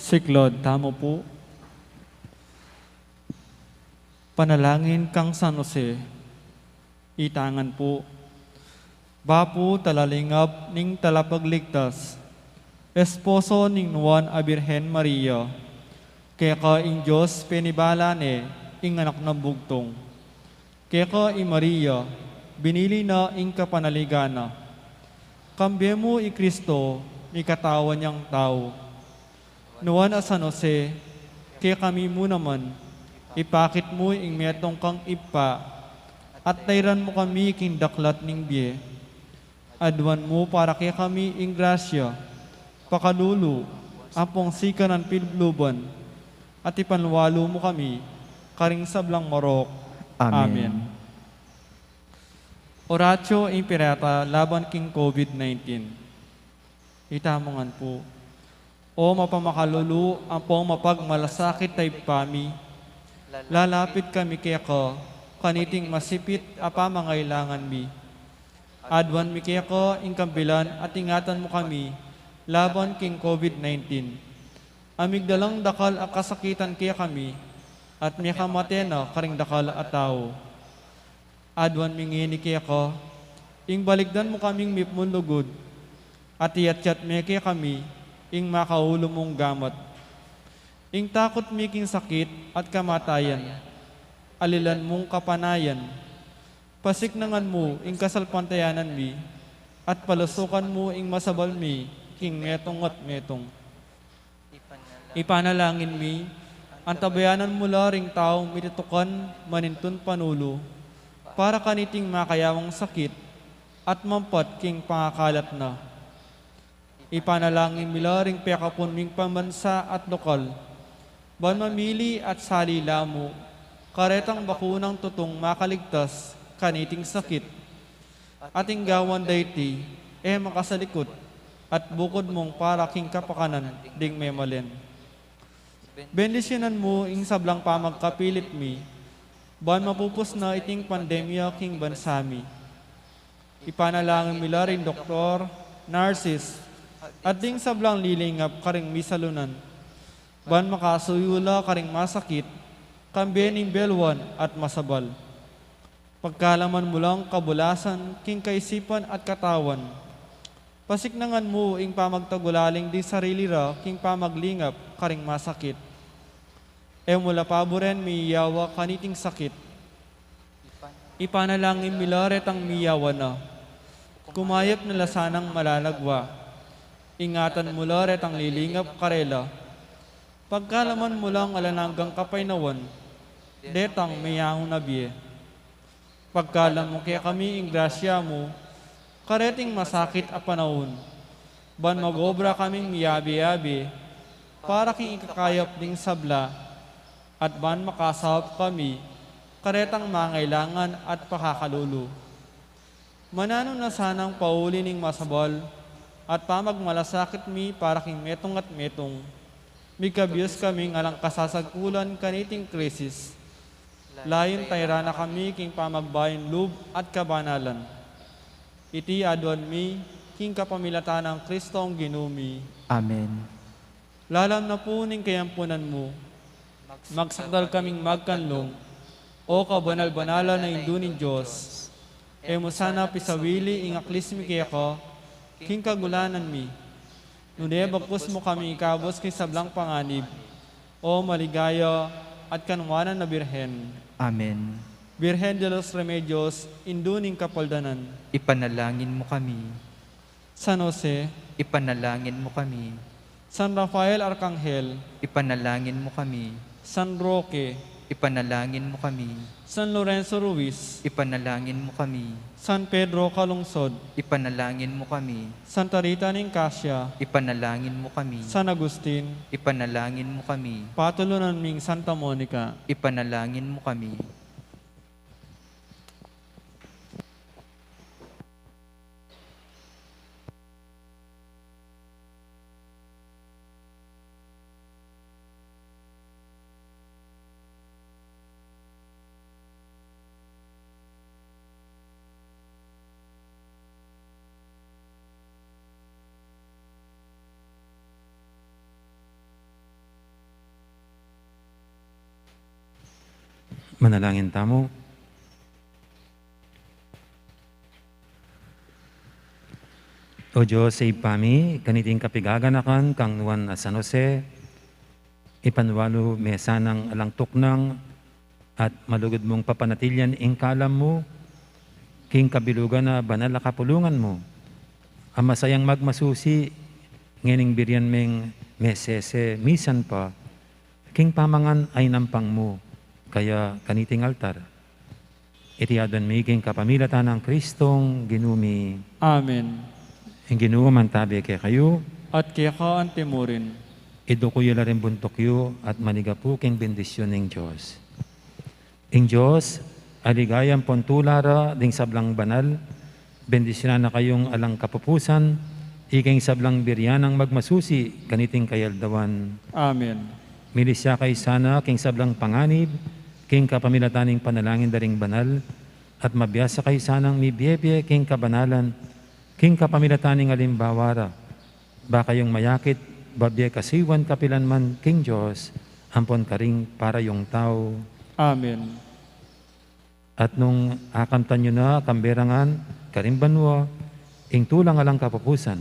Siklaud tamu pu. Panalangin kang San Jose. Itangan pu. Bapu talalingap ning Talapagligtas, esposo ning Nuan a Birhen Maria, keka ing Dios penibala ne ing Anak nang Bugtung. Keka i Maria, binili na ing kapanaligan na. Kambe mu i Kristo, mikatawan yang tau. Nuan a San Jose, kekami mu naman, ipakit mu ing metung kang Ibpa, at tairan mu kami king daklat ning bie. Aduan mu para kekami ing grasya, pakalulu, ampong sikanan pilubluban, at ipanwalu mu kami karing sablang marok. Amen. Amen. Oratio Imperata laban king COVID nineteen. Itamu ngan pu. O mapamakalulu ampong mapagmalasakit a Ibpa mi, lalapit kami keka kaniting masipit a pamangailangan mi. Aduan mi keka ing kambilan at ingatan mu kami laban king COVID nineteen. A migdalang dakal a kasakitan kekami at mikamate na karing dakal a tau. Aduan mi ngeni keka, ing balikdan mu kaming mipmun lugud, at iyatyat me kekami ing makaulu mung gamat. Ing takut mi king sakit at kamatayan, alilan mung kapanayan, pasiknangan mu ing kasalpantayanan mi, at palusukan mu ing masabal mi king metung at metung. Ipanalangin mi, antabayanan mu la ring taung mitutukan manintun panulu, para kaniting makayawang sakit at mampat king pangakalat na. Ipanalangin mi la ring pekapun ming pambansa at lokal, ban mamili at sali la mu karetang bakunang tutung makaligtas kaniting sakit. At ing gawan dayiti, e makasalikut, at bukud mung para king kapakanan ding memalen. Bendisyunan mu ing sablang pamagkapilit mi, ban mapupus na iting pandemya king bansa mi. Ipanalangin mi la ring doktor, nurses, at ding sablang lilingap karing misalunan, ban makasuyu la karing masakit, kambe ning belwan at masabal. Pagkalaman mu lang kabulasan king kaisipan at katawan. Pasiknangan mu ing pamagtagulaling ding sarili ra king pamaglingap karing masakit. E mu la paburen miyawa kaniting sakit. Ipanalangin mi la retang miyawa na. Kumayap na la sanang malalagwa. Ingatan mu la retang lilingap karela. Pagkalaman mu lang alang anggang kapaynawan detang meyaun a bie. Pagkalam mu kekami ing grasya mu, kareting masakit a panaun, ban mag-obra kaming miyabe-yabe para king ikakayap ding sabla, at ban makasaup kami karetang mangailangan at pakakalulu. Mananu na sanang pauli ning masabal at pamagmalasakit mi para king metung at metung. Migkabius kaming alang kasasagkulan kaniting krisis. Layun tairan na kami king pamagbayung lub at kabanalan. Iti aduan mi king kapamilatan nang Kristong Ginu mi. Amen. Lalam na pu ning kayampunan mu, magsakdal kaming magkanlung, O kabanal-banalan a Indu ning Dios. E mu sana pisawili ing aklis mi keka king kagulanan mi, nune bagkus mu kami ikabus king sablang panganib, O maligaya at kanuanan a Birhen. Amen. Birhen de los Remedios, Indu ning Kapaldanan. Ipanalangin mu kami. San Jose. Ipanalangin mu kami. San Rafael Arkanghel. Ipanalangin mu kami. San Roque. Ipanalangin mu kami. San Lorenzo Ruiz. Ipanalangin mu kami. San Pedro Calungsod. Ipanalangin mu kami. Santa Rita ning Casia. Ipanalangin mu kami. San Agustin. Ipanalangin mu kami. Patulunan ming Santa Monica. Ipanalangin mu kami. Manalangin tamu. O Dios, Ibpa mi, kaniting kapigaganakan kang Nuan a San Jose, ipanwalu me sanang alang tuknang at malugud mung papanatilian ing kalam mu king kabilugan a banal a kapulungan mu, a masayang magmasusi ngening birian meng mesese misan pa king pamangan a inampang mu kaya kaniting altar. Iti aduan mi king kapamilatan nang Kristong Ginu mi. Amen. Ing Ginu mantabe kekayu. At keka anti mu rin. Iduku yu la ring buntuk yu at manigapu king bendisyun ning Dios. Ing Dios a ligaya ampon tula ra ding sablang banal, bendisyunan na kayung alang kapupusan, ika ing sablang birian nang magmasusi kaniting kayaldawan. Amen. Milis ya kayu sana king sablang panganib king kapamilatan ning panalangin da ring banal, at mabiasa kayu sanang mibiebie king kabanalan king kapamilatan ning alimbawa ra, ba kayung mayakit babie kasuyuan kapilan man king Dios ampon karing para yung tau. Amen. At nung akamtan yu na kambe ra ngan karing banua ing tulang alang kapupusan,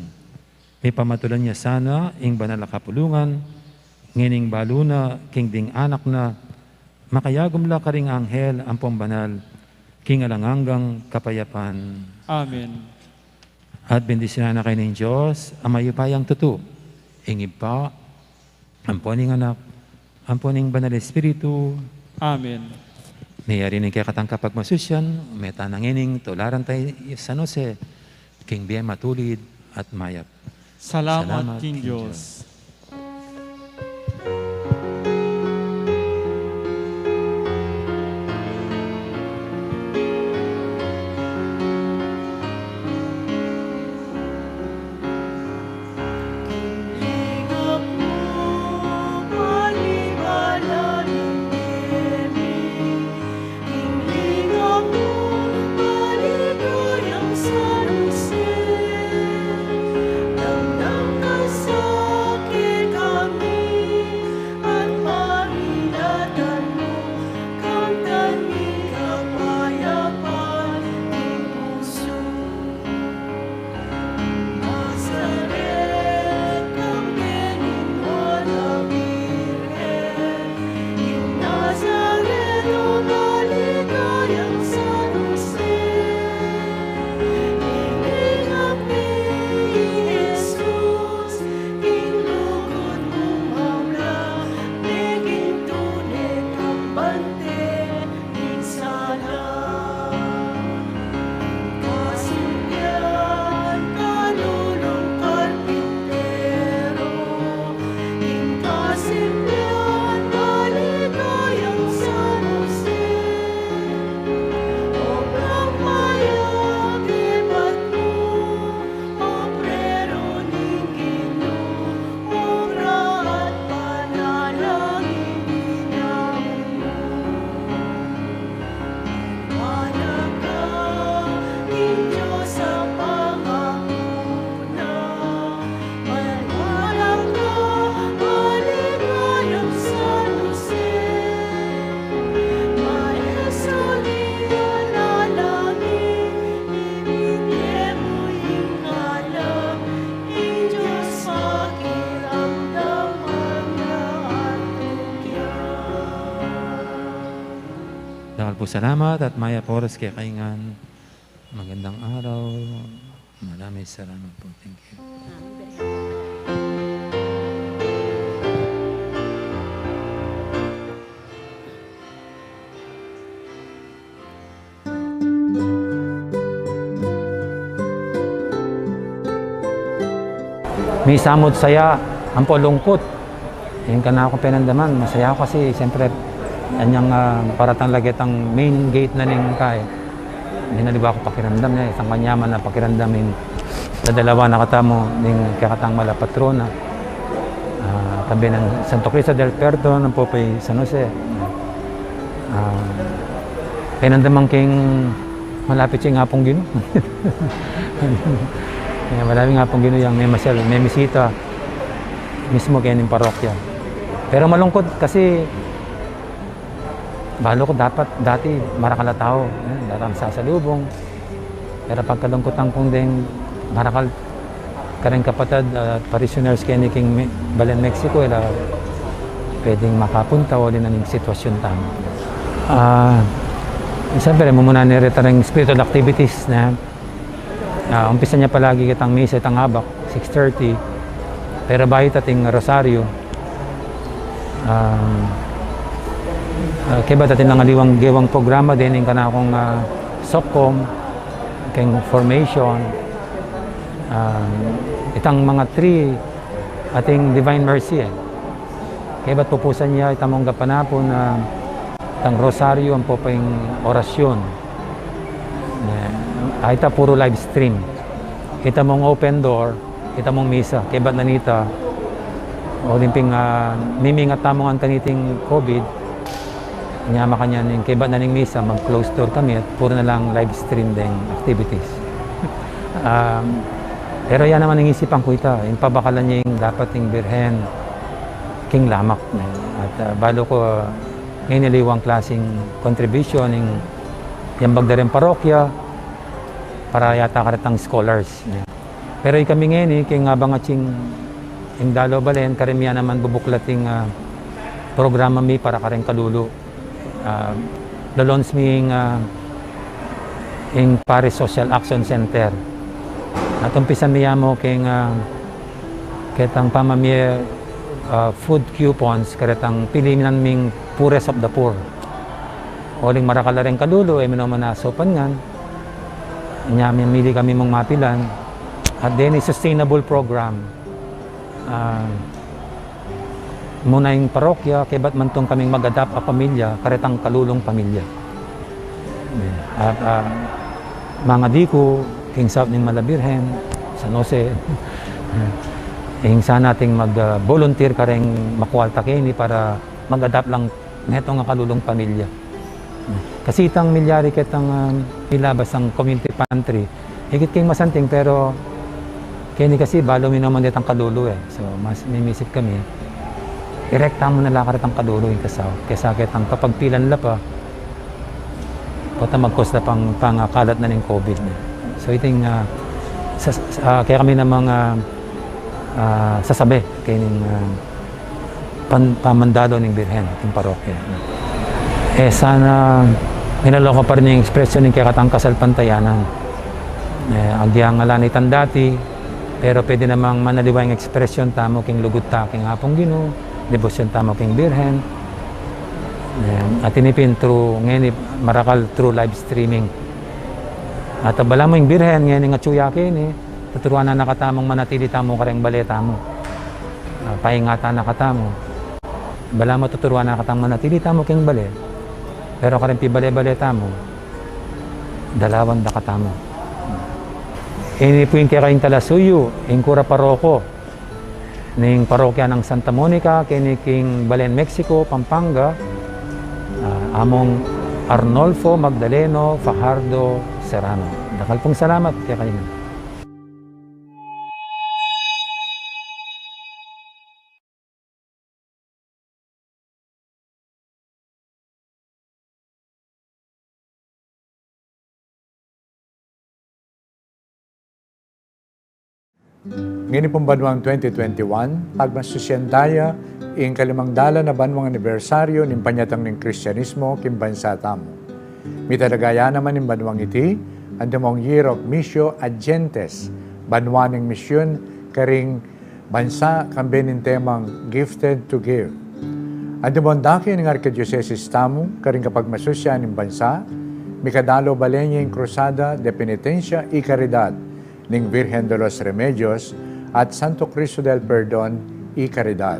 mipamatulan ya sana ing banal a kapulungan, ngening balu na king ding anak na, makayagum la karing anghel ampon banal king alang anggang kapayapan. Amen. At bendisyunan na kayu ning Dios a mayupayang tutu, ing Ibpa, ampon ing Anak, ampon ing Banal Espiritu. Amen. Meyari ning kekatang kapagmasusian, meta na ngening tularan taya i San Jose king bie matulid at mayap. Salamat king Dios. Dakal pung salamat at mayap a oras kekayu ngan. Magandang araw. Maraming salamat po. Thank you. Misamut saya, ampo lungkut. Ing kanaku penandaman, masaya ku kasi, siyempre, anyang, ah, paratang lagi itang main gate na ning kai. Ing aliwa ku pakiramdam ne, isang kanyaman a pakiramdam ing dadalawan na katamu ning kekatang mala patrona. Ah, tabi nang Santo Cristo del Perdon, ampo pa i San Jose. Ah, penandaman keng malapit ya ing Apung Ginu. Eh, malapit ing Apung Ginu yang memasyal, memisita mismu keni king parokya. Pero malungkut kasi Balu ku dapat, dati marakal a tau, eh, datang sasalubung. Pero pagkalungkutan kung deng marakal kareng kapatad, ah, parishioners keni king Me-, Balen Mexico, e la pwedeng makapunta, uli na ning sitwasyun tamu. Ah, siyempre, mumuna ne reta ring spiritual activities na, ah, umpisa ne palagi ketang misa itang abak, six thirty. Pero bayu ating rosaryo, um, ah, kebat atin lang aliwang gewang programa, dening kanakung, ah, sokkom, keng formation, um, itang mga three, ating Divine Mercy, eh. Kebat pupusan ya, ita mung gapanapun, ah, itang rosaryo, ampo pa ing orasyon. Eh, ah, ita puru live stream. Ita mung open door, ita mung misa. Kebat na nita, o limping, ah, mimingat tamu ngan kaniting COVID, nya makanyan ning kebat na ning misa, mag-close door kami at puru na lang live stream deng activities. Um, pero ya naman ing isipan ku ita, ing pabakalan ya ing dapat ing Birhen king lamak, ne. At, ah, balu ku, ah, ngeni aliwang klaseng contribution ing yambag da ring parokya para yata karetang scholars, ne. Pero ikami ngeni, king abang ating ing dalo balen, kareng mi naman bubuklat ing, ah, programa mi para kareng kalulu. Ah, lo-launch mi ing, ah, ing Parish Social Action Center. At umpisa mi ya mu keng, ah, ketang pamamie, ah, food coupons, karetang pilinan ming poorest of the poor. Uling marakal la reng kalulu, e minomanasupan ngan. Nya, mimili kami mung mapilan. At then, a sustainable program. Ah, muna ing parokya, kebat man tung kaming mag-adopt a pamilya, karetang kalulung pamilya. At, ah, mangadi ku, king saup ning Mala Birhen, San Jose, ing sana ating mag, ah, volunteer kareng makualta keni para mag-adopt lang neto nga kalulung pamilya. Kasi itang milyari ketang, ah, milabas a community pantry. Higit king masanting, pero keni kasi balu mi naman detang kalulu, e. So, mas mimisip kami, irekta mu na la karetang kalulu ing kasau. Kesa ketang papagpilan la pa, pota mag-cause la pang, pangakalat na ning COVID, ne. So, iting, ah, sa, sa, ah, kaya kami namang, ah, ah, sasabi kening, ah, pan-, pamandalo ning Birhen king parokya. E sana, minaloka pa rin ing ekspresyon ning kekatang kasalpantayanan. E, agyang ala na itang dati, pero pwede namang manaliwa ing ekspresyon tamu king lugud ta king Apung Ginu, debosyon tamu king Birhen. E, at ini pin through, ngeni, marakal through live streaming. At balamu ing Birhen, ngeni atyu ya keni, tuturuan na na katamung manatili tamu kareng bale tamu. Ah, paingatan na katamu. Balamu tuturuan na katang manatili tamu king bale. Pero kareng pibale-bale tamu, dalawan da katamu. Ini pu ing kekayung talasuyu, ing kura paroko ning parokya nang Santa Monica, keni king Balen, Mexico, Pampanga, ah, Among Arnolfo Magdaleno Fajardo Serrano. Dakal pung salamat kekayu. Ngeni pung banuang twenty twenty-one, pagmasusyan taya ing kalimang dalan a banuang anibersaryu ning panyatang ning Kristianismo king bansa tamu. Mitalaga ya naman ing banuang iti, antimong Year of Missio ad Gentes, banua ning misyun karing bansa, kambe ning temang Gifted to Give. Antimong dake ning arkidiosesis tamu karing kapagmasusyan ning bansa, mikadalo balen ya ing Cruzada de Penitencia y Caridad ning Virgen de los Remedios at Santo Cristo del Perdon y Caridad.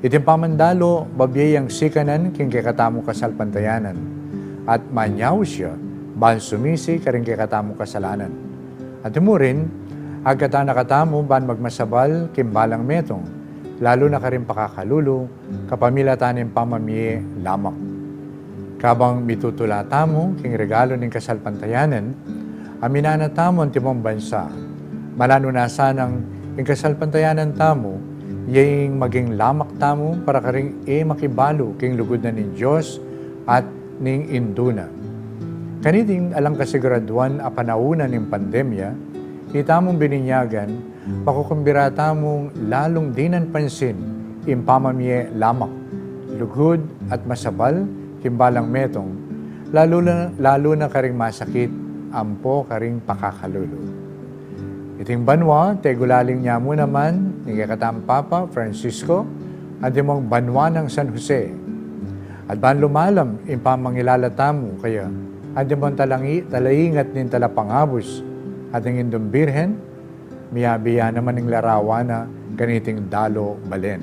Iting pamandalo, babie yang sikanan king kekatamung kasalpantayanan, at manyaus ya ban sumisi karing kekatamung kasalanan. At murin, agkatan na katamu ban magmasabal king balang metung, lalu na karing pakakalulu, kapamilatan ning pamamie lamak. Kabang mitutula tamu king regalu ning kasalpantayanan, aminan na tamu antimong bansa. Malanuna sanang ing kasalpantayanan tamu, ya ing maging lamak tamu para karing e makibalu king lugud na ning Dios, at ning indu na. Kaniting alang kasiguraduan a panaun na ning pandemya, itamung bininyagan, makukumbira tamung lalung dinan pansin ing pamamie lamak, lugud at masabal king balang metung, lalu na, lalu na karing masakit ampo karing pakakalulu. Iting banua, tegulaling ne mu naman ning kekatang Papa Francisco, antimong banua nang San Jose. At ban lumalam ing pamangilala tamu kaya, antimong talangi-, talaingat ning Talapangabus at ning Indung Birhen, miyabe ya naman ing larawan na kaniting dalo balen.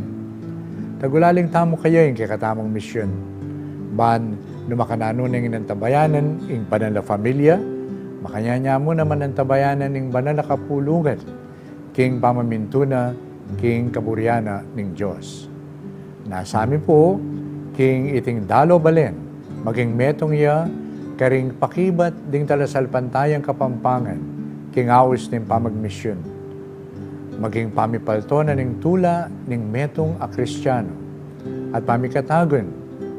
Tagulaling tamu kaya ing kekatamung misyun. Ban nu makananu neng inantabayanan ing banal a familia, makanyan ne mu naman antabayanan ing banal a kapulungan, king pamamintu na, king kaburian na ning Dios. Nasa mi pu, king iting dalo balen, maging metung ya karing pakibat ding talasalpantayang Kapampangan king aus ning pamagmisyun. Maging pamipalto na ning tula ning metung a Kristiano, at pamikatagun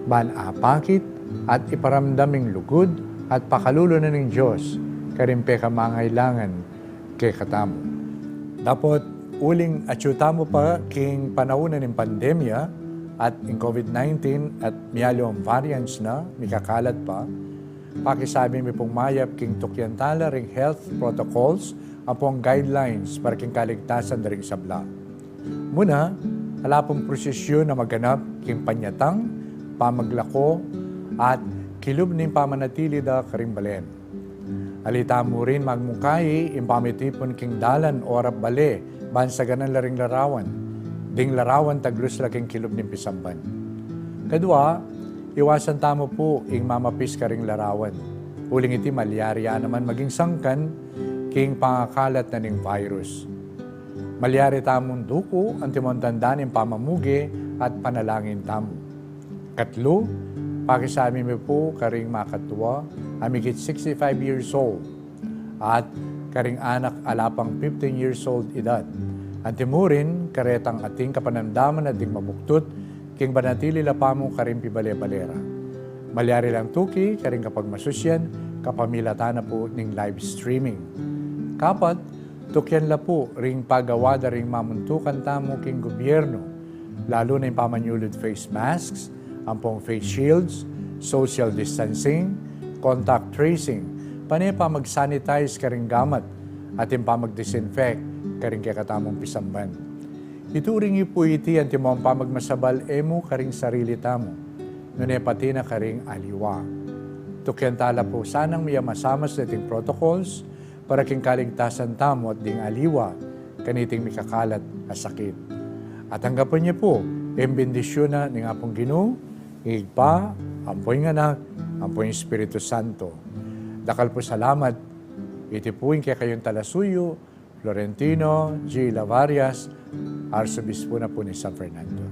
ban apakit at iparamdam ing lugud at pakalulu na ning Dios karing pekamangailangan kekatamu. Dapot uling atyu tamu pa king panaun na ning pandemya at ing COVID nineteen at miyaliwang variants na mikakalat pa, pakisabi mi pung mayap king tukyan tala ring health protocols ampong guidelines para king kaligtasan da ring sabla. Muna, ala pung prosisyun a maganap king panyatang, pamaglako, at kilub ning pamanatili da karing balen. Ali tamu rin magmungkahi ing pamitipun king dalan o arap bale ban saganan la ring larawan, ding larawan taglus la king kilub ning pisamban. Kadua, iwasan tamu pu ing mamapis karing larawan, uling iti malyari ya naman maging sangkan king pangakalat na ning virus. Malyari tamung duku antimong tanda ning pamamuge at panalangin tamu. Katlu, pakisabi mi pu karing makatua a migit sixty-five years old at karing anak a ala pang fifteen years old edad, antimu rin karetang ating kapanamdaman at ding mabuktut king panatili la pamu karing pibale-bale ra. Malyari lang tuki karing kapagmasusyan kapamilatan na pu ning live streaming. Kapat, tukyan la pu ring pagawa da ring mamuntukan tamu king gubyernu, lalu na ing pamanyulud face masks ampong face shields, social distancing, contact tracing, pane pamag-sanitize karing gamat at ing pamag-disinfect karing kekatamung pisamban. Ituring yu pu iti antimong pamagmasabal e mu karing sarili tamu, nune pati na karing aliwa. Tukyan tala pu sanang miyamasamas deting protocols para king kaligtasan tamu at ding aliwa kaniting mikakalat a sakit. At tanggapan yu pu ing bendisyun na ning Apung Ginu, ing Ibpa, ampo ing Anak, ampo ing Espiritu Santo. Dakal pu salamat. Iti pu ing kekayung talasuyu, Florentino G. Lavarias, Arsobispo na pu ning San Fernando.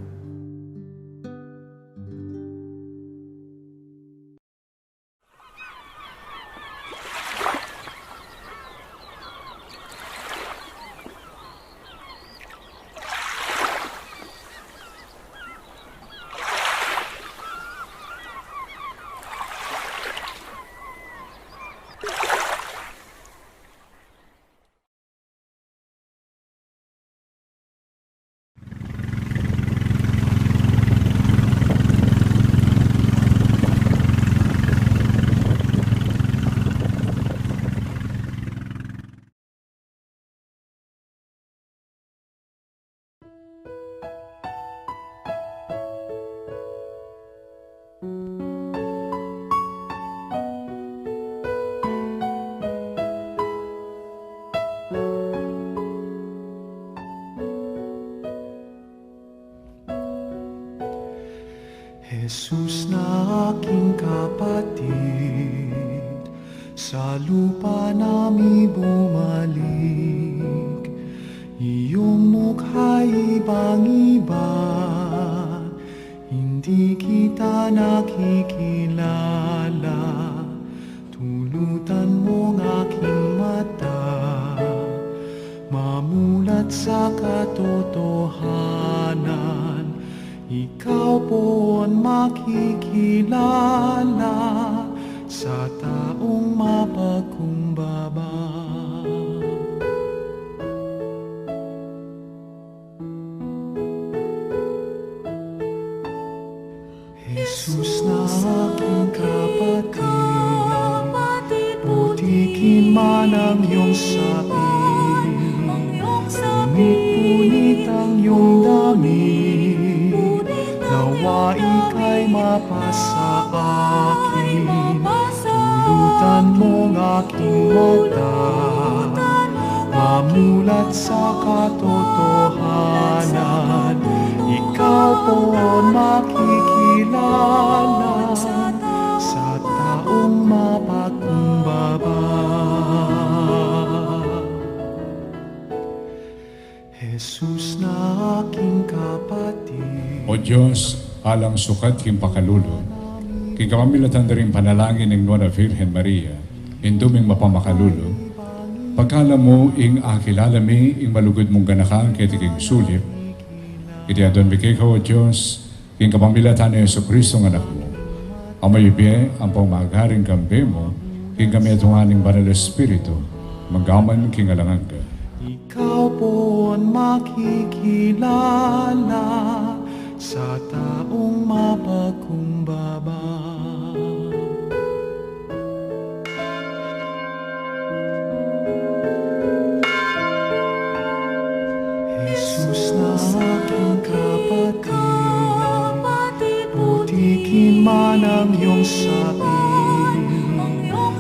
Jesus na aking kapatid, sa lupa na mi bumalik. Iyong mukha ibang-iba, hindi kita nakikilala. Tulutan mong aking mata, mamulat sa katotohanan. Ikaw poon makikilala. Iman ang iyong sabi, punit-punit ang iyong dami, nawa ika'y mapasa akin. Tulutan mong aking mata, mamulat sa katotohanan. Ikaw poon makikilala sa taong mapakumbaba. Jesus na aking kapatid. O Dios, alang sukat king pakalulu, king kapamilatan da ring panalangin ning Nuan a Virgen Maria, Indu ming mapamakalulu, pagkaluban mu ing akilala mi ing malugud mung ganakan keti king sulip, iti aduan mi keka, O Dios, king kapamilatan nang Jesucristo a Anak mu, a mayupaya ampong magari king kambe mu, king kametungan ning Banal a Espiritu, magpaman king alang angga. Ikaw poon makikilala sa taong mapakumbaba. Jesus na aking kapatid, putikin man ang iyong sabi,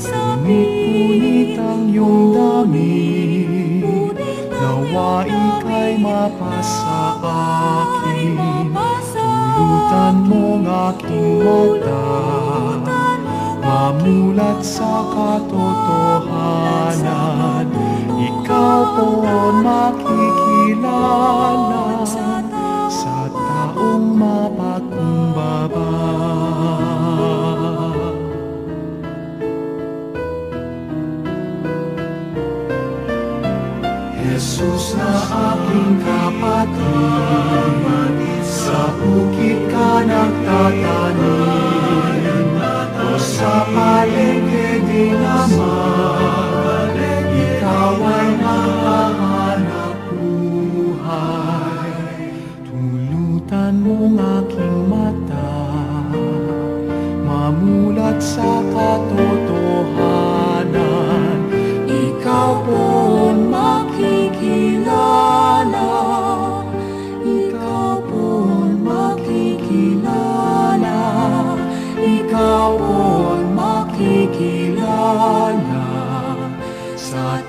punit-punit ang iyong dami, nawa ika'y mapasa akin. Tulutan mong aking mata, mamulat sa katotohanan. Ikaw poon makikilala sa taong mapakumbaba. Jesus na aking kapatid, sa bukid ka nagtatanim, o sa palengke ding Ama, ikaw ay nakahanap buhay. Tulutan mong aking mata, mamulat sa katotohanan. Ikaw poon makikilala, ikaw poon makikilala, ikaw poon makikilala sa